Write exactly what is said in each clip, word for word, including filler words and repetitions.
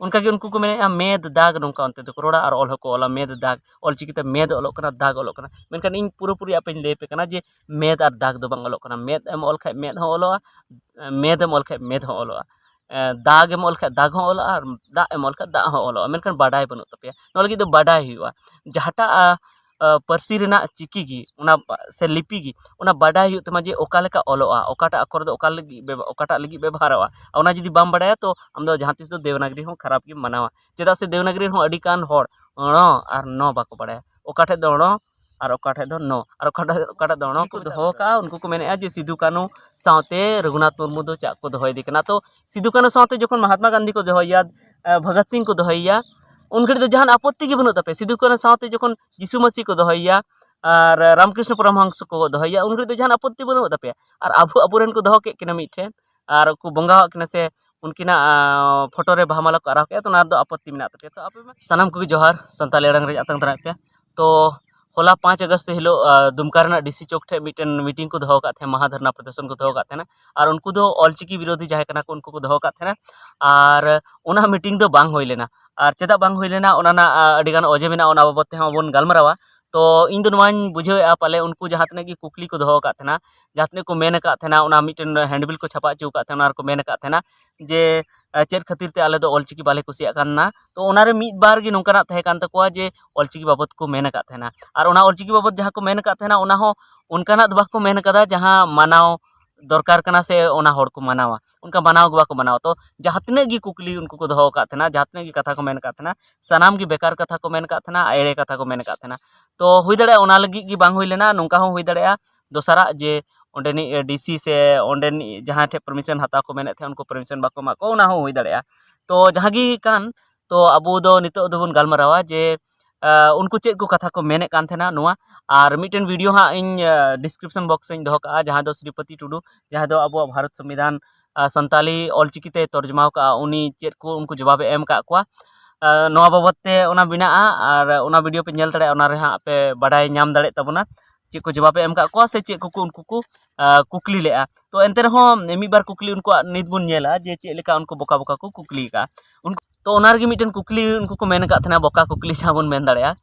ᱚᱱᱠᱟᱜᱮ ᱩᱱᱠᱩ ᱠᱚ ᱢᱮᱱᱮᱫᱼᱟ ᱢᱮᱫ ᱫᱟᱜᱽ, ᱱᱚᱝᱠᱟ ᱚᱱᱛᱮ ᱫᱚᱠᱚ ᱨᱚᱲᱟ, ᱟᱨ ᱚᱞ ᱦᱚᱸᱠᱚ ᱚᱞᱟ ᱢᱮᱫ ᱫᱟᱜᱽ, ᱚᱞᱪᱤᱠᱤᱛᱮ ᱢᱮᱫ ᱚᱞᱚᱜ ᱠᱟᱱᱟ, ᱫᱟᱜᱽ ᱚᱞᱚᱜ ᱠᱟᱱᱟ᱾ ᱢᱮᱱᱠᱷᱟᱱ ᱤᱧ ᱯᱩᱨᱟᱹᱯᱩᱨᱤ ᱟᱯᱮᱧ ᱞᱟᱹᱭ ᱟᱯᱮ ᱠᱟᱱᱟ ᱡᱮ ᱢᱮᱫ ᱟᱨ ᱫᱟᱜᱽ ᱫᱚ ᱵᱟᱝ ᱚᱞᱚᱜ ᱠᱟᱱᱟ᱾ ᱢᱮᱫ ᱮᱢ ᱚᱞ ᱠᱷᱟᱡ ᱢᱮᱫ ᱦᱚᱸ ᱚᱞᱚᱜᱼᱟ, ᱢᱮᱫ ᱮᱢ ᱚᱞ ᱠᱷᱟᱡ ᱢᱮᱫ ᱦᱚᱸ ᱚᱞᱚᱜᱼᱟ, ᱮ, ᱫᱟᱜᱽ ᱮᱢ ᱚᱞ ᱠᱷᱟᱡ ᱫᱟᱜᱽ ᱦᱚᱸ ᱚᱞᱚᱜᱼᱟ, ᱟᱨ ᱫᱟᱜ ᱮᱢ ᱚᱞ ᱠᱷᱟᱡ ᱫᱟᱜ ᱦᱚᱸ ᱚᱞᱚᱜᱼᱟ᱾ ᱢᱮᱱᱠᱷᱟᱱ ᱵᱟᱰᱟᱭ ᱵᱟᱹᱱᱩᱜ ᱛᱟᱯᱮᱭᱟ᱾ ᱱᱚᱣᱟ ᱞᱟᱹᱜᱤᱫ ᱫᱚ ᱵᱟᱰᱟᱭ ᱦᱩᱭᱩᱜᱼᱟ᱾ ᱡᱟᱦᱟᱸᱴᱟᱜ, ᱟ, ᱟ, ᱯᱟᱹᱨᱥᱤ ᱨᱮᱱᱟᱜ ᱪᱤᱠᱤ ᱜᱮ, ᱚᱱᱟ ᱯᱟ-, ᱥᱮ ᱞᱤᱯᱤ ᱜᱮ, ᱚᱱᱟ ᱵᱟᱰᱟᱭ ᱦᱩᱭᱩᱜ ᱛᱟᱢᱟ ᱡᱮ ᱚᱠᱟ ᱞᱮᱠᱟ ᱚᱞᱚᱜᱼᱟ, ᱚᱠᱟᱴᱟᱜ ᱟᱠᱷᱚᱨ ᱫᱚ ᱚᱠᱟ ᱞᱟᱹᱜᱤᱫ ᱵᱮᱵ-, ᱚᱠᱟᱴᱟᱜ ᱞᱟᱹᱜᱤᱫ ᱵᱮᱵᱚᱦᱟᱨᱚᱜᱼᱟ᱾ ᱚᱱᱟ ᱡᱩᱫᱤ ᱵᱟᱢ ᱵᱟᱰᱟᱭᱟ, ᱛᱚ ᱟᱢ ᱫᱚ ᱡᱟᱦᱟᱸ ᱛᱤᱥ ᱫᱚ ᱫᱮᱵᱽᱱᱟᱜᱽᱨᱤ ᱦᱚᱸ ᱠᱷᱟᱨᱟᱯ ᱜᱮᱢ ᱢᱟᱱᱟᱣᱟ᱾ ᱪᱮᱫᱟᱜ ᱥᱮ ᱫᱮᱵᱽᱱᱟᱜᱽᱨᱤ ᱨᱮᱦᱚᱸ ᱟᱹᱰᱤ ᱜᱟᱱ ᱦᱚᱲ ᱲᱚ ᱟᱨ ᱱᱚ ᱵᱟᱠᱚ ᱵᱟᱲᱟᱭᱟ, ᱚᱠᱟ ᱴᱷᱮᱡ ᱫᱚ ᱲᱚ ᱟᱨ ᱚᱠᱟ ᱴᱷᱮᱡ, ᱚᱠᱟᱴᱟᱜ ᱫᱚ ᱲᱚ ᱠᱚ ᱫᱚᱦᱚ ᱟᱠᱟᱫᱼᱟ᱾ ᱩᱱᱠᱩ ᱠᱚ ᱢᱮᱱᱮᱫᱼᱟ ᱡᱮ ᱥᱤᱫᱩ ᱠᱟᱹᱱᱦᱩ ᱥᱟᱶᱛᱮ ᱨᱚᱜᱷᱩᱱᱟᱛᱷ ᱢᱩᱨᱢᱩ ᱫᱚ ᱪᱟᱜ ᱠᱚ ᱫᱚᱦᱚᱭᱮᱫᱮ ᱠᱟᱱᱟ᱾ ᱛᱚ ᱥᱤᱫᱩ ᱠᱟᱹᱱᱦᱩ ᱥᱟᱶᱛᱮ ᱡᱚᱠᱷᱚᱱ ᱢᱚᱦᱟᱛᱢᱟ ᱜᱟᱱᱫᱷᱤ ᱠᱚ ᱫᱚᱦᱚᱭᱮᱭᱟ, ᱮ, ᱵᱷᱚᱜᱚᱛ ᱥᱤᱝ ᱠᱚ ᱫᱚᱦᱚᱭᱮᱭᱟ, ᱩᱱ ᱜᱷᱟᱹᱲᱤᱡ ᱫᱚ ᱡᱟᱦᱟᱱ ᱟᱯᱚᱛᱛᱤ ᱜᱮ ᱵᱟᱹᱱᱩᱜ ᱛᱟᱯᱮᱭᱟ᱾ ᱥᱤᱫᱩ ᱠᱟᱹᱱᱦᱩ ᱥᱟᱶᱛᱮ ᱡᱚᱠᱷᱚᱱ ᱡᱤᱥᱩ ᱢᱟᱹᱥᱤ ᱠᱚ ᱫᱚᱦᱚᱭᱮᱭᱟ ᱟᱨ ᱨᱟᱢᱠᱨᱤᱥᱱᱚ ᱯᱚᱨᱚᱢᱦᱚᱝᱥᱚ ᱠᱚ ᱫᱚᱦᱚᱭᱮᱭᱟ, ᱩᱱ ᱜᱷᱟᱹᱲᱤᱡ ᱫᱚ ᱡᱟᱦᱟᱱ ᱟᱯᱚᱛᱛᱤ ᱵᱟᱹᱱᱩᱜ ᱛᱟᱯᱮᱭᱟ᱾ ᱟᱨ ᱟᱵᱚ, ᱟᱵᱚᱨᱮᱱ ᱠᱚ ᱫᱚᱦᱚ ᱠᱮᱫ ᱠᱤᱱᱟ ᱢᱤᱫᱴᱷᱮᱱ, ᱟᱨ ᱠᱚ ᱵᱚᱸᱜᱟᱣᱟᱜ ᱠᱤᱱᱟ ᱥᱮ ᱩᱱᱠᱤᱱᱟᱜ, ᱟ, ᱯᱷᱳᱴᱳ ᱨᱮ ᱵᱟᱦᱟ ᱢᱟᱞᱟ ᱠᱚ ᱟᱨᱟᱣ ᱠᱮᱫᱼᱟ, ᱛᱚ ᱚᱱᱟ ᱨᱮᱫᱚ ᱟᱯᱚᱛᱛᱤ ᱢᱮᱱᱟᱜ ᱛᱟᱯᱮᱭᱟ᱾ ᱛᱚ ᱟᱯᱮ ᱢᱟ ᱥᱟᱱᱟᱢ ᱠᱚᱜᱮ ᱡᱚᱦᱟᱨ, ᱥᱟᱱᱛᱟᱲᱤ ᱟᱲᱟᱝ ᱨᱮ ᱟᱛᱟᱝ ᱫᱟᱨᱟᱢ ᱯᱮᱭᱟ᱾ ᱛᱚ ᱦᱚᱞᱟ ᱯᱟᱸᱪ ᱟᱜᱚᱥᱴ ᱦᱤᱞᱳᱜ, ᱟ, ᱫᱩᱢᱠᱟ ᱨᱮᱱᱟᱜ ᱰᱤᱥᱤ ᱪᱚᱠ ᱴᱷᱮᱱ ᱢᱤᱫᱴᱮᱱ ᱢᱤᱴᱤᱝ ᱠᱚ ᱫᱚᱦᱚ ᱟᱠᱟᱫ ᱛᱟᱦᱮᱸᱫ, ᱢᱟᱦᱟ ᱫᱷᱟᱨᱱᱟ ᱯᱨᱚᱫᱚᱨᱥᱚᱱ ᱠᱚ ᱫᱚᱦᱚ ᱟᱠᱟᱫ ᱛᱟᱦᱮᱱᱟ᱾ ᱟᱨ ᱩᱱᱠᱩ ᱫᱚ ᱚᱞᱪᱤᱠᱤ ᱵᱤᱨᱳᱫᱷᱤ ᱡᱟᱦᱟᱸᱭ ᱠᱟᱱᱟ ᱠᱚ, ᱩᱱᱠᱩ ᱠᱚ ᱫᱚᱦᱚ ᱟᱠᱟᱫ ᱛᱟᱦᱮᱱᱟ᱾ ᱟᱨ ᱚᱱᱟ ᱢᱤᱴᱤᱝ ᱫᱚ ᱵᱟᱝ ᱦᱩᱭ ᱞᱮᱱᱟ᱾ ᱟᱨ ᱪᱮᱫᱟᱜ ᱵᱟᱝ ᱦᱩᱭ ᱞᱮᱱᱟ, ᱚᱱᱟ ᱨᱮᱱᱟᱜ, ᱟ, ᱟᱹᱰᱤᱜᱟᱱ ᱚᱡᱮ ᱢᱮᱱᱟᱜᱼᱟ, ᱚᱱᱟ ᱵᱟᱵᱚᱫ ᱛᱮᱦᱚᱸ ᱵᱚᱱ ᱜᱟᱞᱢᱟᱨᱟᱣᱟ᱾ ᱛᱚ ᱤᱧ ᱫᱚ ᱱᱚᱣᱟᱧ ᱵᱩᱡᱷᱟᱹᱣᱮᱫᱼᱟ, ᱯᱟᱞᱮ ᱩᱱᱠᱩ ᱡᱟᱦᱟᱸ ᱛᱤᱱᱟᱹᱜ ᱜᱮ ᱠᱩᱠᱞᱤ ᱠᱚ ᱫᱚᱦᱚ ᱟᱠᱟᱫ ᱛᱟᱦᱮᱱᱟ, ᱡᱟᱦᱟᱸ ᱛᱤᱱᱟᱹᱜ ᱠᱚ ᱢᱮᱱ ᱟᱠᱟᱫ ᱛᱟᱦᱮᱱᱟ, ᱚᱱᱟ ᱢᱤᱫᱴᱮᱱ ᱦᱮᱱᱰᱵᱤᱞ ᱠᱚ ᱪᱷᱟᱯᱟ ᱦᱚᱪᱚ ᱟᱠᱟᱫ ᱛᱟᱦᱮᱱᱟ, ᱚᱱᱟ ᱨᱮᱠᱚ ᱢᱮᱱ ᱟᱠᱟᱫ ᱛᱟᱦᱮᱱᱟ ᱡᱮ, ᱟ, ᱪᱮᱫ ᱠᱷᱟᱹᱛᱤᱨ ᱛᱮ ᱟᱞᱮ ᱫᱚ ᱚᱞᱪᱤᱠᱤ ᱵᱟᱞᱮ ᱠᱩᱥᱤᱭᱟᱜ ᱠᱟᱱᱟ᱾ ᱛᱚ ᱚᱱᱟᱨᱮ ᱢᱤᱫ ᱵᱟᱨ ᱜᱮ ᱱᱚᱝᱠᱟᱱᱟᱜ ᱛᱟᱦᱮᱸ ᱠᱟᱱ ᱛᱟᱠᱚᱣᱟ ᱡᱮ ᱚᱞᱪᱤᱠᱤ ᱵᱟᱵᱚᱫ ᱠᱚ ᱢᱮᱱ ᱟᱠᱟᱫ ᱛᱟᱦᱮᱱᱟ᱾ ᱟᱨ ᱚᱱᱟ ᱚᱞᱪᱤᱠᱤ ᱵᱟᱵᱚᱫ ᱡᱟᱦᱟᱸ ᱠᱚ ᱢᱮᱱ ᱟᱠᱟᱫ ᱛᱟᱦᱮᱱᱟ, ᱚᱱᱟ ᱦᱚᱸ ᱚᱱᱠᱟᱱᱟᱜ ᱫᱚ ᱵᱟᱠᱚ ᱢᱮᱱ ᱟᱠᱟᱫᱟ ᱡᱟᱦᱟᱸ ᱢᱟᱱᱟᱣ ᱫᱚᱨᱠᱟᱨ ᱠᱟᱱᱟ ᱥᱮ ᱚᱱᱟ ᱦᱚᱲ ᱠᱚ ᱢᱟᱱᱟᱣᱟ, ᱚᱱᱠᱟ ᱢᱟᱱᱟᱣ ᱜᱮ ᱵᱟᱠᱚ ᱢᱟᱱᱟᱣᱟ᱾ ᱛᱚ ᱡᱟᱦᱟᱸ ᱛᱤᱱᱟᱹᱜ ᱜᱮ ᱠᱩᱠᱞᱤ ᱩᱱᱠᱩ ᱠᱚ ᱫᱚᱦᱚ ᱟᱠᱟᱫ ᱛᱟᱦᱮᱱᱟ, ᱡᱟᱦᱟᱸ ᱛᱤᱱᱟᱹᱜ ᱜᱮ ᱠᱟᱛᱷᱟ ᱠᱚ ᱢᱮᱱ ᱟᱠᱟᱫ ᱛᱟᱦᱮᱱᱟ, ᱥᱟᱱᱟᱢ ᱜᱮ ᱵᱮᱠᱟᱨ ᱠᱟᱛᱷᱟ ᱠᱚ ᱢᱮᱱ ᱟᱠᱟᱫ ᱛᱟᱦᱮᱱᱟ, ᱮᱲᱮ ᱠᱟᱛᱷᱟ ᱠᱚ ᱢᱮᱱ ᱟᱠᱟᱫ ᱛᱟᱦᱮᱱᱟ᱾ ᱛᱚ ᱦᱩᱭ ᱫᱟᱲᱮᱭᱟᱜᱼᱟ ᱚᱱᱟ ᱞᱟᱹᱜᱤᱫ ᱜᱮ ᱵᱟᱝ ᱦᱩᱭ ᱞᱮᱱᱟ, ᱱᱚᱝᱠᱟ ᱦᱚᱸ ᱦᱩᱭ ᱫᱟᱲᱮᱭᱟᱜᱼᱟ ᱫᱚᱥᱟᱨᱟᱜ ᱡᱮ ᱚᱸᱰᱮᱱᱤᱡ ᱰᱤᱥᱤ ᱥᱮ ᱚᱸᱰᱮᱱᱤᱡ ᱡᱟᱦᱟᱸᱭ ᱴᱷᱮᱱ ᱯᱟᱨᱢᱤᱥᱚᱱ ᱦᱟᱛᱟᱣ ᱠᱚ ᱢᱮᱱᱮᱫ ᱛᱟᱦᱮᱸᱫ, ᱩᱱᱠᱩ ᱯᱟᱨᱢᱤᱥᱚᱱ ᱵᱟᱠᱚ ᱮᱢᱟᱜ ᱠᱚ, ᱚᱱᱟ ᱦᱚᱸ ᱦᱩᱭ ᱫᱟᱲᱮᱭᱟᱜᱼᱟ᱾ ᱛᱚ ᱡᱟᱦᱟᱸ ᱜᱮ ᱠᱟᱱ, ᱛᱚ ᱟᱵᱚ ᱫᱚ ᱱᱤᱛᱚᱜ ᱫᱚᱵᱚᱱ ᱜᱟᱞᱢᱟᱨᱟᱣᱟ ᱡᱮ, ᱟ, ᱩᱱᱠᱩ ᱪᱮᱫ ᱠᱚ ᱠᱟᱛᱷᱟ ᱠᱚ ᱢᱮᱱᱮᱫ ᱠᱟᱱ ᱛᱟᱦᱮᱱᱟ ᱱᱚᱣᱟ᱾ ᱟᱨ ᱢᱤᱫᱴᱮᱱ ᱵᱷᱤᱰᱤᱭᱳ ᱦᱟᱸᱜ ᱤᱧ, ᱟ, ᱰᱤᱥᱠᱨᱤᱯᱥᱚᱱ ᱵᱚᱠᱥ ᱨᱮᱧ ᱫᱚᱦᱚ ᱠᱟᱜᱼᱟ, ᱡᱟᱦᱟᱸ ᱫᱚ ᱥᱨᱤᱯᱚᱛᱤ ᱴᱩᱰᱩ, ᱡᱟᱦᱟᱸᱭ ᱫᱚ ᱟᱵᱚᱣᱟᱜ ᱵᱷᱟᱨᱚᱛ ᱥᱚᱝᱵᱤᱫᱷᱟᱱ, ᱟ, ᱥᱟᱱᱛᱟᱞᱤ ᱚᱞᱪᱤᱠᱤ ᱛᱮ ᱛᱚᱨᱡᱚᱢᱟ ᱟᱠᱟᱫᱼᱟ, ᱩᱱᱤ ᱪᱮᱫ ᱠᱚ ᱩᱱᱠᱩ ᱡᱚᱵᱟᱵᱮ ᱮᱢ ᱟᱠᱟᱫ ᱠᱚᱣᱟ, ᱟ, ᱱᱚᱣᱟ ᱵᱟᱵᱚᱫ ᱛᱮ ᱚᱱᱟ ᱢᱮᱱᱟᱜᱼᱟ᱾ ᱟᱨ ᱚᱱᱟ ᱵᱷᱤᱰᱤᱭᱳ ᱯᱮ ᱧᱮᱞ ᱫᱟᱲᱮᱭᱟᱜᱼᱟ, ᱚᱱᱟ ᱨᱮ ᱦᱟᱸᱜ ᱯᱮ ᱵᱟᱰᱟᱭ ᱧᱟᱢ ᱫᱟᱲᱮᱭᱟᱜ ᱛᱟᱵᱚᱱᱟ ᱪᱮᱫ ᱠᱚ ᱡᱚᱵᱟᱵᱮ ᱮᱢ ᱟᱠᱟᱫ ᱠᱚᱣᱟ ᱥᱮ ᱪᱮᱫ ᱠᱚᱠᱚ ᱩᱱᱠᱩ ᱠᱚ, ᱟ, ᱠᱩᱠᱞᱤ ᱞᱮᱫᱼᱟ᱾ ᱛᱚ ᱮᱱᱛᱮ ᱨᱮᱦᱚᱸ ᱢᱤᱫ ᱵᱟᱨ ᱠᱩᱠᱞᱤ ᱩᱱᱠᱩᱣᱟᱜ ᱱᱤᱛ ᱵᱚᱱ ᱧᱮᱞᱟ ᱡᱮ ᱪᱮᱫ ᱞᱮᱠᱟ ᱩᱱᱠᱩ ᱵᱚᱠᱟ ᱵᱚᱠᱟ ᱠᱚ ᱠᱩᱠᱞᱤ ᱟᱠᱟᱫᱼᱟ᱾ ᱩᱱᱠᱩ ᱛᱚ ᱚᱱᱟ ᱨᱮᱜᱮ ᱢᱤᱫᱴᱮᱱ ᱠᱩᱠᱞᱤ ᱩᱱᱠᱩ ᱠᱚ ᱢᱮᱱ ᱟᱠᱟᱫ ᱛᱟᱦᱮᱱᱟ, ᱵᱚᱠᱟ ᱠᱩᱠᱞᱤ ᱡᱟᱦᱟᱸ ᱵᱚᱱ ᱢᱮᱱ ᱫᱟᱲᱮᱭᱟᱜᱼᱟ,